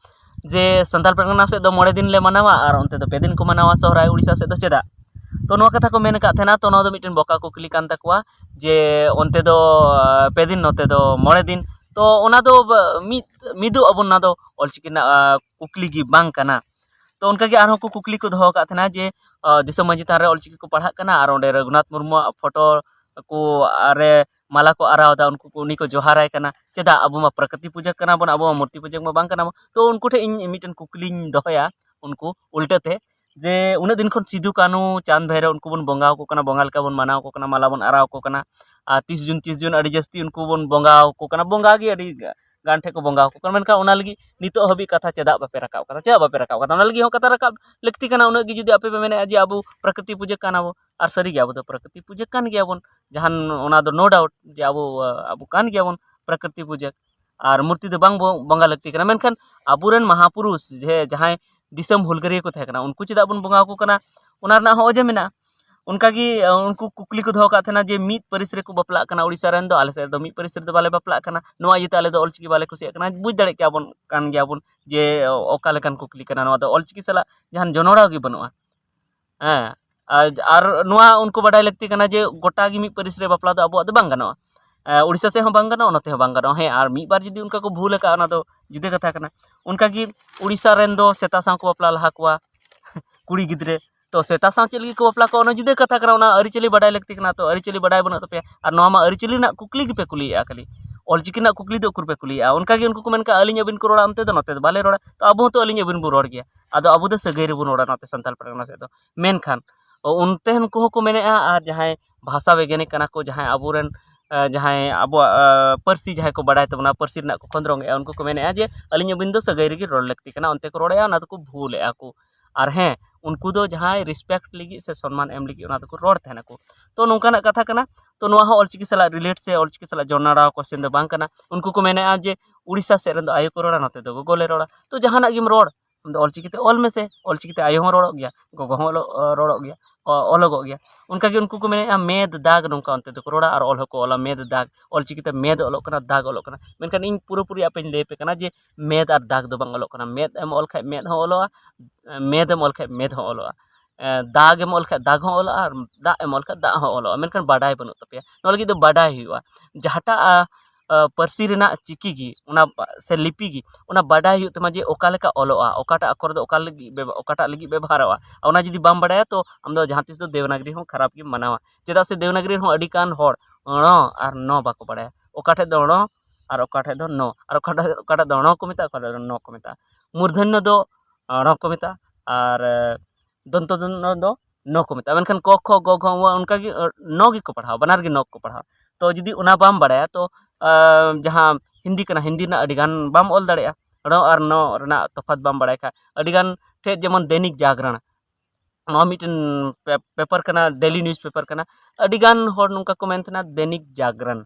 ᱡᱮ ᱥᱟᱱᱛᱟᱲ ᱯᱟᱨᱜᱟᱱᱟ ᱥᱮᱫ ᱫᱚ ᱢᱚᱬᱮ ᱫᱤᱱ ᱞᱮ ᱢᱟᱱᱟᱣᱟ ᱟᱨ ᱚᱱᱛᱮ ᱫᱚ ᱯᱮ ᱫᱤᱱ ᱠᱚ ᱢᱟᱱᱟᱣᱟ ᱥᱚᱦᱨᱟᱭ, ᱩᱲᱤᱥᱥᱟ ᱥᱮᱫ ᱫᱚ ᱪᱮᱫᱟᱜ? ᱛᱚ ᱱᱚᱣᱟ ᱠᱟᱛᱷᱟ ᱠᱚ ᱢᱮᱱ ᱟᱠᱟᱫ ᱛᱟᱦᱮᱱᱟ᱾ ᱛᱚ ᱱᱚᱣᱟ ᱫᱚ ᱢᱤᱫᱴᱮᱱ ᱵᱚᱠᱟ ᱠᱩᱠᱞᱤ ᱠᱟᱱ ᱛᱟᱠᱚᱣᱟ, ᱡᱮ ᱚᱱᱛᱮ ᱫᱚ ᱯᱮ ᱫᱤᱱ, ᱱᱚᱛᱮ ᱫᱚ ᱢᱚᱬᱮ ᱫᱤᱱ᱾ ᱛᱚ ᱚᱱᱟ ᱫᱚ ᱢᱤᱫ ᱢᱤᱫᱚᱜ ᱟᱵᱚᱱ, ᱚᱱᱟ ᱫᱚ ᱚᱞᱪᱤᱠᱤ ᱨᱮᱱᱟᱜ ᱠᱩᱠᱞᱤ ᱜᱮ ᱵᱟᱝ ᱠᱟᱱᱟ᱾ ᱛᱚ ᱚᱱᱠᱟᱜᱮ ᱟᱨᱦᱚᱸ ᱠᱚ ᱠᱩᱠᱞᱤ ᱠᱚ ᱫᱚᱦᱚ ᱟᱠᱟᱫ ᱛᱟᱦᱮᱱᱟ ᱡᱮ ᱫᱤᱥᱚᱢ ᱢᱟᱺᱡᱷᱤ ᱛᱷᱟᱱ ᱨᱮ ᱚᱞᱪᱤᱠᱤ ᱠᱚ ᱯᱟᱲᱦᱟᱜ ᱠᱟᱱᱟ ᱟᱨ ᱚᱸᱰᱮ ᱨᱚᱜᱷᱩᱱᱟᱛᱷ ᱢᱩᱨᱢᱩᱣᱟᱜ ᱯᱷᱳᱴᱳ ᱠᱚ ᱨᱮ ᱢᱟᱞᱟ ᱠᱚ ᱟᱨᱟᱣ ᱮᱫᱟ, ᱩᱱᱠᱩ ᱠᱚ, ᱩᱱᱤ ᱠᱚ ᱡᱚᱦᱟᱨᱟᱭ ᱠᱟᱱᱟ᱾ ᱪᱮᱫᱟᱜ? ᱟᱵᱚ ᱢᱟ ᱯᱨᱚᱠᱨᱤᱛᱤ ᱯᱩᱡᱟᱹ ᱠᱟᱱᱟ ᱵᱚᱱ, ᱟᱵᱚ ᱢᱟ ᱢᱩᱨᱛᱤ ᱯᱩᱡᱟᱹ ᱢᱟ ᱵᱟᱝ ᱠᱟᱱᱟ ᱵᱚᱱ᱾ ᱛᱚ ᱩᱱᱠᱩ ᱴᱷᱮᱱ ᱤᱧ ᱢᱤᱫᱴᱮᱱ ᱠᱩᱠᱞᱤᱧ ᱫᱚᱦᱚᱭᱟ, ᱩᱱᱠᱩ ᱩᱞᱴᱟᱹ ᱛᱮ, ᱡᱮ ᱩᱱᱟᱹᱜ ᱫᱤᱱ ᱠᱷᱚᱱ ᱥᱤᱫᱩ ᱠᱟᱹᱱᱦᱩ ᱪᱟᱸᱫᱽ ᱵᱷᱟᱭᱨᱳ ᱩᱱᱠᱩ ᱵᱚᱱ ᱵᱚᱸᱜᱟ ᱟᱠᱚ ᱠᱟᱱᱟ, ᱵᱚᱸᱜᱟ ᱞᱮᱠᱟ ᱵᱚᱱ ᱢᱟᱱᱟᱣ ᱟᱠᱚ ᱠᱟᱱᱟ, ᱢᱟᱞᱟ ᱵᱚᱱ ᱟᱨᱟᱣ ᱟᱠᱚ ᱠᱟᱱᱟ, ᱟᱨ ᱛᱤᱥ ᱡᱩᱱ, ᱛᱤᱥ ᱡᱩᱱ ᱟᱹᱰᱤ ᱡᱟᱹᱥᱛᱤ ᱩᱱᱠᱩ ᱵᱚᱱ ᱵᱚᱸᱜᱟ ᱟᱠᱚ ᱠᱟᱱᱟ, ᱵᱚᱸᱜᱟ ᱜᱮ ᱟᱹᱰᱤ ᱜᱟᱱ ᱴᱷᱮᱱ ᱠᱚ ᱵᱚᱸᱜᱟ ᱟᱠᱚ ᱠᱟᱱᱟ᱾ ᱢᱮᱱᱠᱷᱟᱱ ᱚᱱᱟ ᱞᱟᱹᱜᱤᱫ ᱱᱤᱛᱚᱜ ᱦᱟᱹᱵᱤᱡ ᱠᱟᱛᱷᱟ ᱪᱮᱫᱟᱜ ᱵᱟᱯᱮ ᱨᱟᱠᱟᱵ ᱠᱟᱫᱟ? ᱪᱮᱫᱟᱜ ᱵᱟᱯᱮ ᱨᱟᱠᱟᱵ ᱠᱟᱫᱟ? ᱚᱱᱟ ᱞᱟᱹᱜᱤᱫ ᱦᱚᱸ ᱠᱟᱛᱷᱟ ᱨᱟᱠᱟᱵ ᱞᱟᱹᱠᱛᱤ ᱠᱟᱱᱟ᱾ ᱩᱱᱟᱹᱜ ᱜᱮ ᱡᱩᱫᱤ ᱟᱯᱮ ᱯᱮ ᱢᱮᱱᱮᱫᱼᱟ ᱡᱮ ᱟᱵᱚ ᱯᱨᱚᱠᱨᱤᱛᱤ ᱯᱩᱡᱟᱹ ᱠᱟᱱᱟ ᱵᱚ, ᱟᱨ ᱥᱟᱹᱨᱤ ᱜᱮ ᱟᱵᱚ ᱫᱚ ᱯᱨᱚᱠᱨᱤᱛᱤ ᱯᱩᱡᱟᱹ ᱠᱟᱱ ᱜᱮᱭᱟ ᱵᱚᱱ, ᱡᱟᱦᱟᱱ ᱚᱱᱟ ᱫᱚ no doubt ᱡᱮ ᱟᱵᱚ, ᱟᱵᱚ ᱠᱟᱱ ᱜᱮᱭᱟ ᱵᱚᱱ ᱯᱨᱚᱠᱨᱤᱛᱤ ᱯᱩᱡᱟᱹ, ᱟᱨ ᱢᱩᱨᱛᱤ ᱫᱚ ᱵᱟᱝ ᱵᱚ-, ᱵᱚᱸᱜᱟ ᱞᱟᱹᱠᱛᱤ ᱠᱟᱱᱟ᱾ ᱢᱮᱱᱠᱷᱟᱱ ᱟᱵᱚᱨᱮᱱ ᱢᱟᱦᱟᱯᱩᱨᱩᱥ ᱡᱮ ᱡᱟᱦᱟᱸᱭ ᱫᱤᱥᱚᱢ ᱦᱩᱞᱜᱟᱹᱨᱤᱭᱟᱹ ᱠᱚ ᱛᱟᱦᱮᱸ ᱠᱟᱱᱟ, ᱩᱱᱠᱩ ᱪᱮᱫᱟᱜ ᱵᱚᱱ ᱵᱚᱸᱜᱟ ᱟᱠᱚ ᱠᱟᱱᱟ? ᱚᱱᱟ ᱨᱮᱱᱟᱜ ᱦᱚᱸ ᱚᱡᱮ ᱢᱮᱱᱟᱜᱼᱟ᱾ ᱚᱱᱠᱟᱜᱮ, ᱟᱸ, ᱩᱱᱠᱩ ᱠᱩᱠᱞᱤ ᱠᱚ ᱫᱚᱦᱚ ᱠᱟᱜ ᱛᱟᱦᱮᱱᱟ ᱡᱮ ᱢᱤᱫ ᱯᱟᱹᱨᱤᱥ ᱨᱮᱠᱚ ᱵᱟᱯᱞᱟᱜ ᱠᱟᱱᱟ ᱩᱲᱤᱥᱥᱟ ᱨᱮᱱ ᱫᱚ, ᱟᱞᱮ ᱥᱮᱫ ᱫᱚ ᱢᱤᱫ ᱯᱟᱹᱨᱤᱥ ᱨᱮᱫᱚ ᱵᱟᱞᱮ ᱵᱟᱯᱞᱟᱜ ᱠᱟᱱᱟ, ᱱᱚᱣᱟ ᱤᱭᱟᱹᱛᱮ ᱟᱞᱮ ᱫᱚ ᱚᱞᱪᱤᱠᱤ ᱵᱟᱞᱮ ᱠᱩᱥᱤᱭᱟᱜ ᱠᱟᱱᱟ᱾ ᱵᱩᱡᱽ ᱫᱟᱲᱮᱭᱟᱜ ᱠᱮᱭᱟ ᱵᱚᱱ, ᱠᱟᱱ ᱜᱮᱭᱟ ᱵᱚᱱ ᱡᱮ ᱚᱠᱟ ᱞᱮᱠᱟᱱ ᱠᱩᱠᱞᱤ ᱠᱟᱱᱟ ᱱᱚᱣᱟ ᱫᱚ, ᱚᱞᱪᱤᱠᱤ ᱥᱟᱞᱟᱜ ᱡᱟᱦᱟᱱ ᱡᱚᱱᱚᱲᱟᱣ ᱜᱮ ᱵᱟᱹᱱᱩᱜᱼᱟ᱾ ᱦᱮᱸ, ᱟᱨ, ᱟᱨ ᱱᱚᱣᱟ ᱩᱱᱠᱩ ᱵᱟᱰᱟᱭ ᱞᱟᱹᱠᱛᱤ ᱠᱟᱱᱟ ᱡᱮ ᱜᱚᱴᱟ ᱜᱮ ᱢᱤᱫ ᱯᱟᱹᱨᱤᱥ ᱨᱮ ᱵᱟᱯᱞᱟ ᱫᱚ ᱟᱵᱚᱣᱟᱜ ᱫᱚ ᱵᱟᱝ ᱜᱟᱱᱚᱜᱼᱟ᱾ ᱮ, ᱩᱲᱤᱥᱥᱟ ᱥᱮᱫ ᱦᱚᱸ ᱵᱟᱝ ᱜᱟᱱᱚᱜᱼᱟ, ᱱᱚᱛᱮ ᱦᱚᱸ ᱵᱟᱝ ᱜᱟᱱᱚᱜᱼᱟ᱾ ᱦᱮᱸ, ᱟᱨ ᱢᱤᱫ ᱵᱟᱨ ᱡᱩᱫᱤ ᱚᱱᱠᱟ ᱠᱚ ᱵᱷᱩᱞ ᱟᱠᱟᱫᱼᱟ, ᱚᱱᱟ ᱫᱚ ᱡᱩᱫᱟᱹ ᱠᱟᱛᱷᱟ ᱠᱟᱱᱟ᱾ ᱚᱱᱠᱟᱜᱮ ᱩᱲᱤᱥᱥᱟ ᱨᱮᱱ ᱫᱚ ᱥᱮᱛᱟ ᱥᱟᱶ ᱠᱚ ᱵᱟᱯᱞᱟ ᱞᱟᱦᱟ ᱠᱚᱣᱟ ᱠᱩᱲᱤ ᱜᱤᱫᱽᱨᱟᱹ᱾ ᱛᱚ ᱥᱮᱛᱟ ᱥᱟᱶ ᱪᱮᱫ ᱞᱟᱹᱜᱤᱫ ᱠᱚ ᱵᱟᱯᱞᱟ ᱠᱚᱣᱟ, ᱚᱱᱟ ᱡᱩᱫᱟᱹ ᱠᱟᱛᱷᱟ ᱠᱟᱱᱟ, ᱚᱱᱟ ᱟᱹᱨᱤᱪᱟᱹᱞᱤ ᱵᱟᱰᱟᱭ ᱞᱟᱹᱠᱛᱤ ᱠᱟᱱᱟ᱾ ᱛᱚ ᱟᱹᱨᱤᱪᱟᱹᱞᱤ ᱵᱟᱰᱟᱭ ᱵᱟᱹᱱᱩᱜ ᱛᱟᱯᱮᱭᱟ, ᱟᱨ ᱱᱚᱣᱟ ᱢᱟ ᱟᱹᱨᱤᱪᱟᱹᱞᱤ ᱨᱮᱱᱟᱜ ᱠᱩᱠᱞᱤ ᱜᱮᱯᱮ ᱠᱩᱞᱤᱭᱮᱫᱼᱟ ᱠᱷᱟᱹᱞᱤ, ᱚᱞᱪᱤᱠᱤ ᱨᱮᱱᱟᱜ ᱠᱩᱠᱞᱤ ᱫᱚ ᱩᱠᱩᱨ ᱯᱮ ᱠᱩᱞᱤᱭᱮᱫᱼᱟ? ᱚᱱᱠᱟᱜᱮ ᱩᱱᱠᱩ ᱠᱚ ᱢᱮᱱ ᱠᱟᱜᱼᱟ, ᱟᱹᱞᱤᱧ ᱟᱹᱵᱤᱱ ᱠᱚ ᱨᱚᱲᱟ, ᱚᱱᱛᱮ ᱫᱚ ᱱᱚᱛᱮ ᱫᱚ ᱵᱟᱞᱮ ᱨᱚᱲᱟ᱾ ᱛᱚ ᱟᱵᱚ ᱦᱚᱸᱛᱚ ᱟᱹᱞᱤᱧ ᱟᱹᱵᱤᱱ ᱵᱚᱱ ᱨᱚᱲ ᱜᱮᱭᱟ, ᱟᱫᱚ ᱟᱵᱚ ᱫᱚ ᱥᱟᱹᱜᱟᱹᱭ ᱨᱮᱵᱚᱱ ᱨᱚᱲᱟ ᱱᱚᱛᱮ ᱥᱟᱱᱛᱟᱲ ᱯᱟᱨᱜᱟᱱᱟ ᱥᱮᱫ ᱫᱚ᱾ ᱢᱮᱱᱠᱷᱟᱱ ᱚᱱᱛᱮᱱ ᱠᱚᱦᱚᱸ ᱠᱚ ᱢᱮᱱᱮᱫᱼᱟ, ᱟᱨ ᱡᱟᱦᱟᱸᱭ ᱵᱷᱟᱥᱟ ᱵᱤᱜᱽᱜᱟᱱᱤᱠ ᱠᱟᱱᱟ ᱠᱚ, ᱡᱟᱦᱟᱸᱭ ᱟᱵᱚᱨᱮᱱ, ᱮ, ᱡᱟᱦᱟᱸᱭ ᱟᱵᱚᱣᱟᱜ, ᱮ, ᱯᱟᱹᱨᱥᱤ ᱡᱟᱦᱟᱸᱭ ᱠᱚ ᱵᱟᱰᱟᱭ ᱛᱟᱵᱚᱱᱟ, ᱯᱟᱹᱨᱥᱤ ᱨᱮᱱᱟᱜ ᱠᱚ ᱠᱷᱚᱸᱫᱽᱨᱚᱝ ᱮᱫᱼᱟ, ᱩᱱᱠᱩ ᱠᱚ ᱢᱮᱱᱮᱫᱼᱟ ᱡᱮ ᱟᱹᱞᱤᱧ ᱟᱹᱵᱤᱱ ᱫᱚ ᱥᱟᱹᱜᱟᱹᱭ ᱨᱮᱜᱮ ᱨᱚᱲ ᱞᱟᱹᱠᱛᱤ ᱠᱟᱱᱟ, ᱚᱱᱛᱮ ᱠᱚ ᱨᱚᱲᱮᱫᱼᱟ, ᱚᱱᱟ ᱫᱚᱠᱚ ᱵᱷᱩᱞᱮᱫᱼᱟ ᱠᱚ᱾ ᱟᱨ ᱦᱮᱸ, ᱩᱱᱠᱩ ᱫᱚ ᱡᱟᱦᱟᱸᱭ respect ᱞᱟᱹᱜᱤᱫ ᱥᱮ ᱥᱚᱱᱢᱟᱱ ᱮᱢ ᱞᱟᱹᱜᱤᱫ ᱚᱱᱟ ᱫᱚᱠᱚ ᱨᱚᱲ ᱛᱟᱦᱮᱱᱟᱠᱚ᱾ ᱛᱚ ᱱᱚᱝᱠᱟᱱᱟᱜ ᱠᱟᱛᱷᱟ ᱠᱟᱱᱟ᱾ ᱛᱚ ᱱᱚᱣᱟ ᱦᱚᱸ ᱚᱞᱪᱤᱠᱤ ᱥᱟᱞᱟᱜ relate ᱥᱮ ᱚᱞᱪᱤᱠᱤ ᱥᱟᱞᱟᱜ ᱡᱚᱲᱟᱣ question ᱫᱚ ᱵᱟᱝ ᱠᱟᱱᱟ᱾ ᱩᱱᱠᱩ ᱠᱚ ᱢᱮᱱᱮᱫᱼᱟ ᱡᱮ ᱩᱲᱤᱥᱥᱟ ᱥᱮᱫ ᱨᱮᱱ ᱫᱚ ᱟᱭᱳ ᱠᱚ ᱨᱚᱲᱟ, ᱱᱚᱛᱮ ᱫᱚ ᱜᱚᱜᱚ ᱞᱮ ᱨᱚᱲᱟ᱾ ᱛᱚ ᱡᱟᱦᱟᱱᱟᱜ ᱜᱮᱢ ᱨᱚᱲ, ᱟᱢ ᱫᱚ ᱚᱞᱪᱤᱠᱤ ᱛᱮ ᱚᱞ ᱢᱮᱥᱮ, ᱚᱞᱪᱤᱠᱤ ᱛᱮ ᱟᱭᱳ ᱦᱚᱸ ᱨᱚᱲᱚᱜ ᱜᱮᱭᱟ, ᱜᱚᱜᱚ ᱦᱚᱸ ᱚᱞᱚᱜ, ᱨᱚᱲᱚᱜ ᱜᱮᱭᱟ᱾ ᱚ- ᱚᱞᱚᱜᱚᱜ ᱜᱮᱭᱟ᱾ ᱚᱱᱠᱟᱜᱮ ᱩᱱᱠᱩ ᱠᱚ ᱢᱮᱱᱮᱫᱼᱟ ᱢᱮᱫ ᱫᱟᱜᱽ, ᱱᱚᱝᱠᱟ ᱚᱱᱛᱮ ᱫᱚᱠᱚ ᱨᱚᱲᱟ, ᱟᱨ ᱚᱞ ᱦᱚᱸᱠᱚ ᱚᱞᱟ ᱢᱮᱫ ᱫᱟᱜᱽ, ᱚᱞᱪᱤᱠᱤᱛᱮ ᱢᱮᱫ ᱚᱞᱚᱜ ᱠᱟᱱᱟ, ᱫᱟᱜᱽ ᱚᱞᱚᱜ ᱠᱟᱱᱟ᱾ ᱢᱮᱱᱠᱷᱟᱱ ᱤᱧ ᱯᱩᱨᱟᱹᱯᱩᱨᱤ ᱟᱯᱮᱧ ᱞᱟᱹᱭ ᱟᱯᱮ ᱠᱟᱱᱟ ᱡᱮ ᱢᱮᱫ ᱟᱨ ᱫᱟᱜᱽ ᱫᱚ ᱵᱟᱝ ᱚᱞᱚᱜ ᱠᱟᱱᱟ᱾ ᱢᱮᱫ ᱮᱢ ᱚᱞ ᱠᱷᱟᱡ ᱢᱮᱫ ᱦᱚᱸ ᱚᱞᱚᱜᱼᱟ, ᱢᱮᱫ ᱮᱢ ᱚᱞ ᱠᱷᱟᱡ ᱢᱮᱫ ᱦᱚᱸ ᱚᱞᱚᱜᱼᱟ, ᱮ, ᱫᱟᱜᱽ ᱮᱢ ᱚᱞ ᱠᱷᱟᱡ ᱫᱟᱜᱽ ᱦᱚᱸ ᱚᱞᱚᱜᱼᱟ, ᱟᱨ ᱫᱟᱜ ᱮᱢ ᱚᱞ ᱠᱷᱟᱡ ᱫᱟᱜ ᱦᱚᱸ ᱚᱞᱚᱜᱼᱟ᱾ ᱢᱮᱱᱠᱷᱟᱱ ᱵᱟᱰᱟᱭ ᱵᱟᱹᱱᱩᱜ ᱛᱟᱯᱮᱭᱟ᱾ ᱱᱚᱣᱟ ᱞᱟᱹᱜᱤᱫ ᱫᱚ ᱵᱟᱰᱟᱭ ᱦᱩᱭᱩᱜᱼᱟ᱾ ᱡᱟᱦᱟᱸᱴᱟᱜ ᱟ, ᱟ, ᱯᱟᱹᱨᱥᱤ ᱨᱮᱱᱟᱜ ᱪᱤᱠᱤ ᱜᱮ, ᱚᱱᱟ ᱵᱟ- ᱥᱮ ᱞᱤᱯᱤ ᱜᱮ, ᱚᱱᱟ ᱵᱟᱰᱟᱭ ᱦᱩᱭᱩᱜ ᱛᱟᱢᱟ ᱡᱮ ᱚᱠᱟ ᱞᱮᱠᱟ ᱚᱞᱚᱜᱼᱟ, ᱚᱠᱟᱴᱟᱜ ᱟᱠᱷᱚᱨ ᱫᱚ ᱚᱠᱟ ᱞᱟᱹᱜᱤᱫ ᱵᱮᱵᱚ- ᱚᱠᱟᱴᱟᱜ ᱞᱟᱹᱜᱤᱫ ᱵᱮᱵᱚᱦᱟᱨᱚᱜᱼᱟ᱾ ᱚᱱᱟ ᱡᱩᱫᱤ ᱵᱟᱢ ᱵᱟᱰᱟᱭᱟ, ᱛᱚ ᱟᱢ ᱫᱚ ᱡᱟᱦᱟᱸ ᱛᱤᱥ ᱫᱚ ᱫᱮᱵᱽᱱᱟᱜᱽᱨᱤ ᱦᱚᱸ ᱠᱷᱟᱨᱟᱯ ᱜᱮᱢ ᱢᱟᱱᱟᱣᱟ᱾ ᱪᱮᱫᱟᱜ ᱥᱮ ᱫᱮᱵᱽᱱᱟᱜᱽᱨᱤ ᱨᱮᱦᱚᱸ ᱟᱹᱰᱤ ᱜᱟᱱ ᱦᱚᱲ ᱬᱚ ᱟᱨ ᱱᱚ ᱵᱟᱠᱚ ᱵᱟᱰᱟᱭᱟ᱾ ᱚᱠᱟ ᱴᱷᱮᱡ ᱫᱚ ᱬᱚ ᱟᱨ ᱚᱠᱟ ᱴᱷᱮᱡ, ᱚᱠᱟᱴᱟᱜ ᱫᱚ ᱬᱚ ᱠᱚ ᱢᱮᱛᱟᱜᱼᱟ, ᱚᱠᱟᱴᱟᱜ ᱫᱚ ᱱᱚ ᱠᱚ ᱢᱮᱛᱟᱜᱼᱟ᱾ ᱢᱩᱨᱫᱷᱚᱱᱭᱚ ᱫᱚ ᱬᱚ ᱠᱚ ᱢᱮᱛᱟᱜᱼᱟ, ᱟᱨ ᱫᱚᱱᱛᱚ ᱫᱚᱱᱚ ᱫᱚ ᱱᱚ ᱠᱚ ᱢᱮᱛᱟᱜᱼᱟ᱾ ᱢᱮᱱᱠᱷᱟᱱ ᱠᱚ ᱠᱷᱚ ᱜᱚ ᱜᱷᱚ ᱣᱟ ᱚᱱᱠᱟ ᱜᱮ, ᱟᱹ, ᱱᱚ ᱜᱮᱠᱚ ᱯᱟᱲᱦᱟᱣᱟ, ᱵᱟᱱᱟᱨ ᱜᱮ ᱱᱚ ᱜᱮᱠᱚ ᱯᱟᱲᱦᱟᱣᱟ᱾ ᱛᱚ ᱡᱩᱫᱤ ᱚᱱᱟ ᱵᱟᱢ ᱵᱟᱲᱟᱭᱟ, ᱛᱚ ᱟᱸ, ᱡᱟᱦᱟᱸ ᱦᱤᱱᱫᱤ ᱠᱟᱱᱟ, ᱦᱤᱱᱫᱤ ᱨᱮᱱᱟᱜ ᱟᱹᱰᱤ ᱜᱟᱱ ᱵᱟᱢ ᱚᱞ ᱫᱟᱲᱮᱭᱟᱜᱼᱟ᱾ ᱬᱚ ᱟᱨ ᱱᱚ ᱨᱮᱱᱟᱜ ᱛᱚᱯᱷᱟᱛ ᱵᱟᱢ ᱵᱟᱲᱟᱭ ᱠᱷᱟᱡ, ᱟᱹᱰᱤ ᱜᱟᱱ ᱴᱷᱮᱡ ᱡᱮᱢᱚᱱ ᱫᱮᱱᱤᱠ ᱡᱟᱜᱽᱨᱚᱱ, ᱱᱚᱣᱟ ᱢᱤᱫᱴᱮᱱ ᱯᱮ- ᱯᱮᱯᱟᱨ ᱠᱟᱱᱟ, ᱰᱮᱞᱤ ᱱᱤᱭᱩᱡᱽ ᱯᱮᱯᱟᱨ ᱠᱟᱱᱟ᱾ ᱟᱹᱰᱤ ᱜᱟᱱ ᱦᱚᱲ ᱱᱚᱝᱠᱟ ᱠᱚ ᱢᱮᱱ ᱛᱟᱦᱮᱱᱟ ᱫᱮᱱᱤᱠ ᱡᱟᱜᱽᱨᱚᱱ,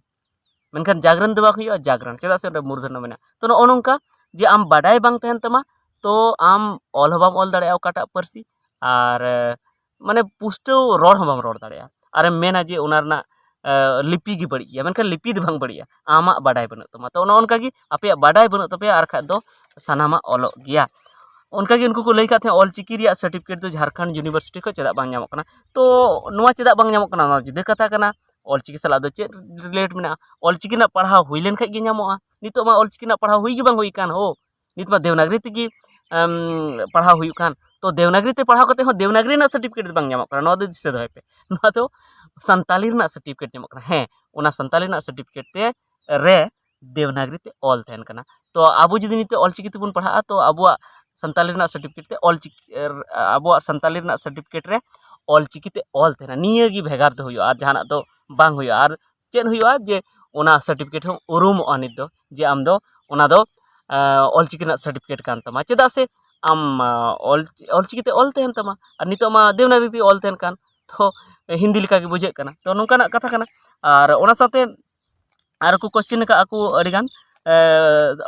ᱢᱮᱱᱠᱷᱟᱱ ᱡᱟᱜᱽᱨᱚᱱ ᱫᱚ ᱵᱟᱝ ᱦᱩᱭᱩᱜᱼᱟ, ᱡᱟᱜᱽᱨᱚᱱ, ᱪᱮᱫᱟᱜ ᱥᱮ ᱚᱸᱰᱮ ᱢᱩᱨᱫᱷᱚᱱᱭᱚ ᱢᱮᱱᱟᱜᱼᱟ᱾ ᱛᱚ ᱱᱚᱜᱼᱚ ᱱᱚᱝᱠᱟ ᱡᱮ ᱟᱢ ᱵᱟᱰᱟᱭ ᱵᱟᱝ ᱛᱟᱦᱮᱱ ᱛᱟᱢᱟ, ᱛᱚ ᱟᱢ ᱚᱞ ᱦᱚᱸ ᱵᱟᱢ ᱚᱞ ᱫᱟᱲᱮᱭᱟᱜᱼᱟ ᱚᱠᱟᱴᱟᱜ ᱯᱟᱹᱨᱥᱤ, ᱟᱨ ᱢᱟᱱᱮ ᱯᱩᱥᱴᱟᱹᱣ ᱨᱚᱲ ᱦᱚᱸ ᱵᱟᱢ ᱨᱚᱲ ᱫᱟᱲᱮᱭᱟᱜᱼᱟ᱾ ᱟᱨᱮᱢ ᱢᱮᱱᱟ ᱡᱮ ᱚᱱᱟ ᱨᱮᱱᱟᱜ ᱞᱤᱯᱤ ᱜᱮ ᱵᱟᱹᱲᱤᱡ ᱜᱮᱭᱟ, ᱢᱮᱱᱠᱷᱟᱱ ᱞᱤᱯᱤ ᱫᱚ ᱵᱟᱝ ᱵᱟᱹᱲᱤᱡᱼᱟ, ᱟᱢᱟᱜ ᱵᱟᱰᱟᱭ ᱵᱟᱹᱱᱩᱜ ᱛᱟᱢᱟ᱾ ᱛᱚ ᱚᱱᱮ ᱚᱱᱠᱟ ᱜᱮ ᱟᱯᱮᱭᱟᱜ ᱵᱟᱰᱟᱭ ᱵᱟᱹᱱᱩᱜ ᱛᱟᱯᱮᱭᱟ, ᱟᱨ ᱠᱷᱟᱡ ᱫᱚ ᱥᱟᱱᱟᱢᱟᱜ ᱚᱞᱚᱜ ᱜᱮᱭᱟ᱾ ᱚᱱᱠᱟ ᱜᱮ ᱩᱱᱠᱩ ᱠᱚ ᱞᱟᱹᱭ ᱠᱟᱜ ᱛᱟᱦᱮᱸᱫ ᱚᱞ ᱪᱤᱠᱤ ᱨᱮᱭᱟᱜ ᱥᱟᱨᱴᱤᱯᱷᱤᱠᱮᱴ ᱫᱚ ᱡᱷᱟᱲᱠᱷᱚᱸᱰ ᱤᱭᱩᱱᱤᱵᱷᱟᱨᱥᱤᱴᱤ ᱠᱷᱚᱱ ᱪᱮᱫᱟᱜ ᱵᱟᱝ ᱧᱟᱢᱚᱜ ᱠᱟᱱᱟ? ᱛᱚ ᱱᱚᱣᱟ ᱪᱮᱫᱟᱜ ᱵᱟᱝ ᱧᱟᱢᱚᱜ ᱠᱟᱱᱟ, ᱱᱚᱣᱟ ᱡᱩᱫᱟᱹ ᱠᱟᱛᱷᱟ ᱠᱟᱱᱟ᱾ ᱚᱞ ᱪᱤᱠᱤ ᱥᱟᱞᱟᱜ ᱫᱚ ᱪᱮᱫ ᱨᱤᱞᱮᱴ ᱢᱮᱱᱟᱜᱼᱟ? ᱚᱞ ᱪᱤᱠᱤ ᱨᱮᱱᱟᱜ ᱯᱟᱲᱦᱟᱣ ᱦᱩᱭ ᱞᱮᱱᱠᱷᱟᱡ ᱜᱮ ᱧᱟᱢᱚᱜᱼᱟ᱾ ᱱᱤᱛᱚᱜ ᱢᱟ ᱚᱞ ᱪᱤᱠᱤ ᱨᱮᱱᱟᱜ ᱯᱟᱲᱦᱟᱣ ᱦᱩᱭ ᱜᱮ ᱵᱟᱝ ᱦᱩᱭ ᱠᱟᱱ ᱦᱳ᱾ ᱱᱤᱛ ᱢᱟ ᱫᱮᱵᱽᱱᱟᱜᱽᱨᱤ ᱛᱮᱜᱮ ᱯᱟᱲᱦᱟᱣ ᱦᱩᱭᱩᱜ ᱠᱟᱱ᱾ ᱛᱚ ᱫᱮᱵᱽᱱᱟᱜᱽᱨᱤ ᱛᱮ ᱯᱟᱲᱦᱟᱣ ᱠᱟᱛᱮ ᱦᱚᱸ ᱫᱮᱵᱽᱱᱟᱜᱽᱨᱤ ᱨᱮᱱᱟᱜ ᱥᱟᱨᱴᱤᱯᱷᱤᱠᱮᱴ ᱫᱚ ᱵᱟᱝ ᱧᱟᱢᱚᱜ ᱠᱟᱱᱟ᱾ ᱱᱚᱣᱟ ᱫᱚ ᱫᱤᱥᱟᱹ ᱫᱚᱦᱚᱭ ᱯᱮ, ᱱᱚᱣᱟ ᱫᱚ ᱥᱟᱱᱛᱟᱞᱤ ᱨᱮᱱᱟᱜ ᱥᱟᱨᱴᱤᱯᱷᱤᱠᱮᱴ ᱧᱟᱢᱚᱜ ᱠᱟᱱᱟ᱾ ᱦᱮᱸ, ᱚᱱᱟ ᱥᱟᱱᱛᱟᱞᱤ ᱨᱮᱱᱟᱜ ᱥᱟᱨᱴᱤᱯᱷᱤᱠᱮᱴ ᱛᱮ ᱨᱮ ᱫᱮᱵᱽᱱᱟᱜᱽᱨᱤ ᱛᱮ ᱚᱞ ᱛᱟᱦᱮᱱ ᱠᱟᱱᱟ᱾ ᱛᱚ ᱟᱵᱚ ᱡᱩᱫᱤ ᱱᱤᱛᱚᱜ ᱚᱞᱪᱤᱠᱤ ᱛᱮᱵᱚᱱ ᱯᱟᱲᱦᱟᱜᱼᱟ, ᱛᱚ ᱟᱵᱚᱣᱟᱜ ᱥᱟᱱᱛᱟᱞᱤ ᱨᱮᱱᱟᱜ ᱥᱟᱨᱴᱤᱯᱷᱤᱠᱮᱴ ᱛᱮ ᱚᱞᱪᱤᱠᱤ, ᱟᱵᱚᱣᱟᱜ ᱥᱟᱱᱛᱟᱞᱤ ᱨᱮᱱᱟᱜ ᱥᱟᱨᱴᱤᱯᱷᱤᱠᱮᱴ ᱨᱮ ᱚᱞᱪᱤᱠᱤ ᱛᱮ ᱚᱞ ᱛᱟᱦᱮᱱᱟ᱾ ᱱᱤᱭᱟᱹ ᱜᱮ ᱵᱷᱮᱜᱟᱨ ᱫᱚ ᱦᱩᱭᱩᱜᱼᱟ, ᱟᱨ ᱡᱟᱦᱟᱱᱟᱜ ᱫᱚ ᱵᱟᱝ ᱦᱩᱭᱩᱜᱼᱟ᱾ ᱟᱨ ᱪᱮᱫ ᱦᱩᱭᱩᱜᱼᱟ ᱡᱮ ᱚᱱᱟ ᱥᱟᱨᱴᱤᱯᱷᱤᱠᱮᱴ ᱦᱚᱸ ᱩᱨᱩᱢᱚᱜᱼᱟ ᱱᱤᱛ ᱫᱚ, ᱡᱮ ᱟᱢ ᱫᱚ ᱚᱱᱟ ᱫᱚ ᱚᱞᱪᱤᱠᱤ ᱨᱮᱱᱟᱜ ᱥᱟᱨᱴᱤᱯᱷᱤᱠᱮᱴ ᱠᱟᱱ ᱛᱟᱢᱟ, ᱪᱮᱫᱟᱜ ᱥᱮ ᱟᱢ ᱚᱞ ᱚᱞᱪᱤᱠᱤ ᱛᱮ ᱚᱞ ᱛᱟᱦᱮᱱ ᱛᱟᱢᱟ, ᱟᱨ ᱱᱤᱛᱚᱜ ᱢᱟ ᱫᱮᱵᱽᱱᱟᱜᱽᱨᱤ ᱛᱮ ᱚᱞ ᱛᱟᱦᱮᱱ ᱠᱟᱱ, ᱛᱚ ᱦᱤᱱᱫᱤ ᱞᱮᱠᱟ ᱜᱮ ᱵᱩᱡᱷᱟᱹᱜ ᱠᱟᱱᱟ᱾ ᱛᱚ ᱱᱚᱝᱠᱟᱱᱟᱜ ᱠᱟᱛᱷᱟ ᱠᱟᱱᱟ᱾ ᱟᱨ ᱚᱱᱟ ᱥᱟᱶᱛᱮ ᱟᱨ ᱠᱚ ᱠᱚᱥᱪᱮᱱ ᱟᱠᱟᱫᱼᱟ ᱠᱚ ᱟᱹᱰᱤᱜᱟᱱ,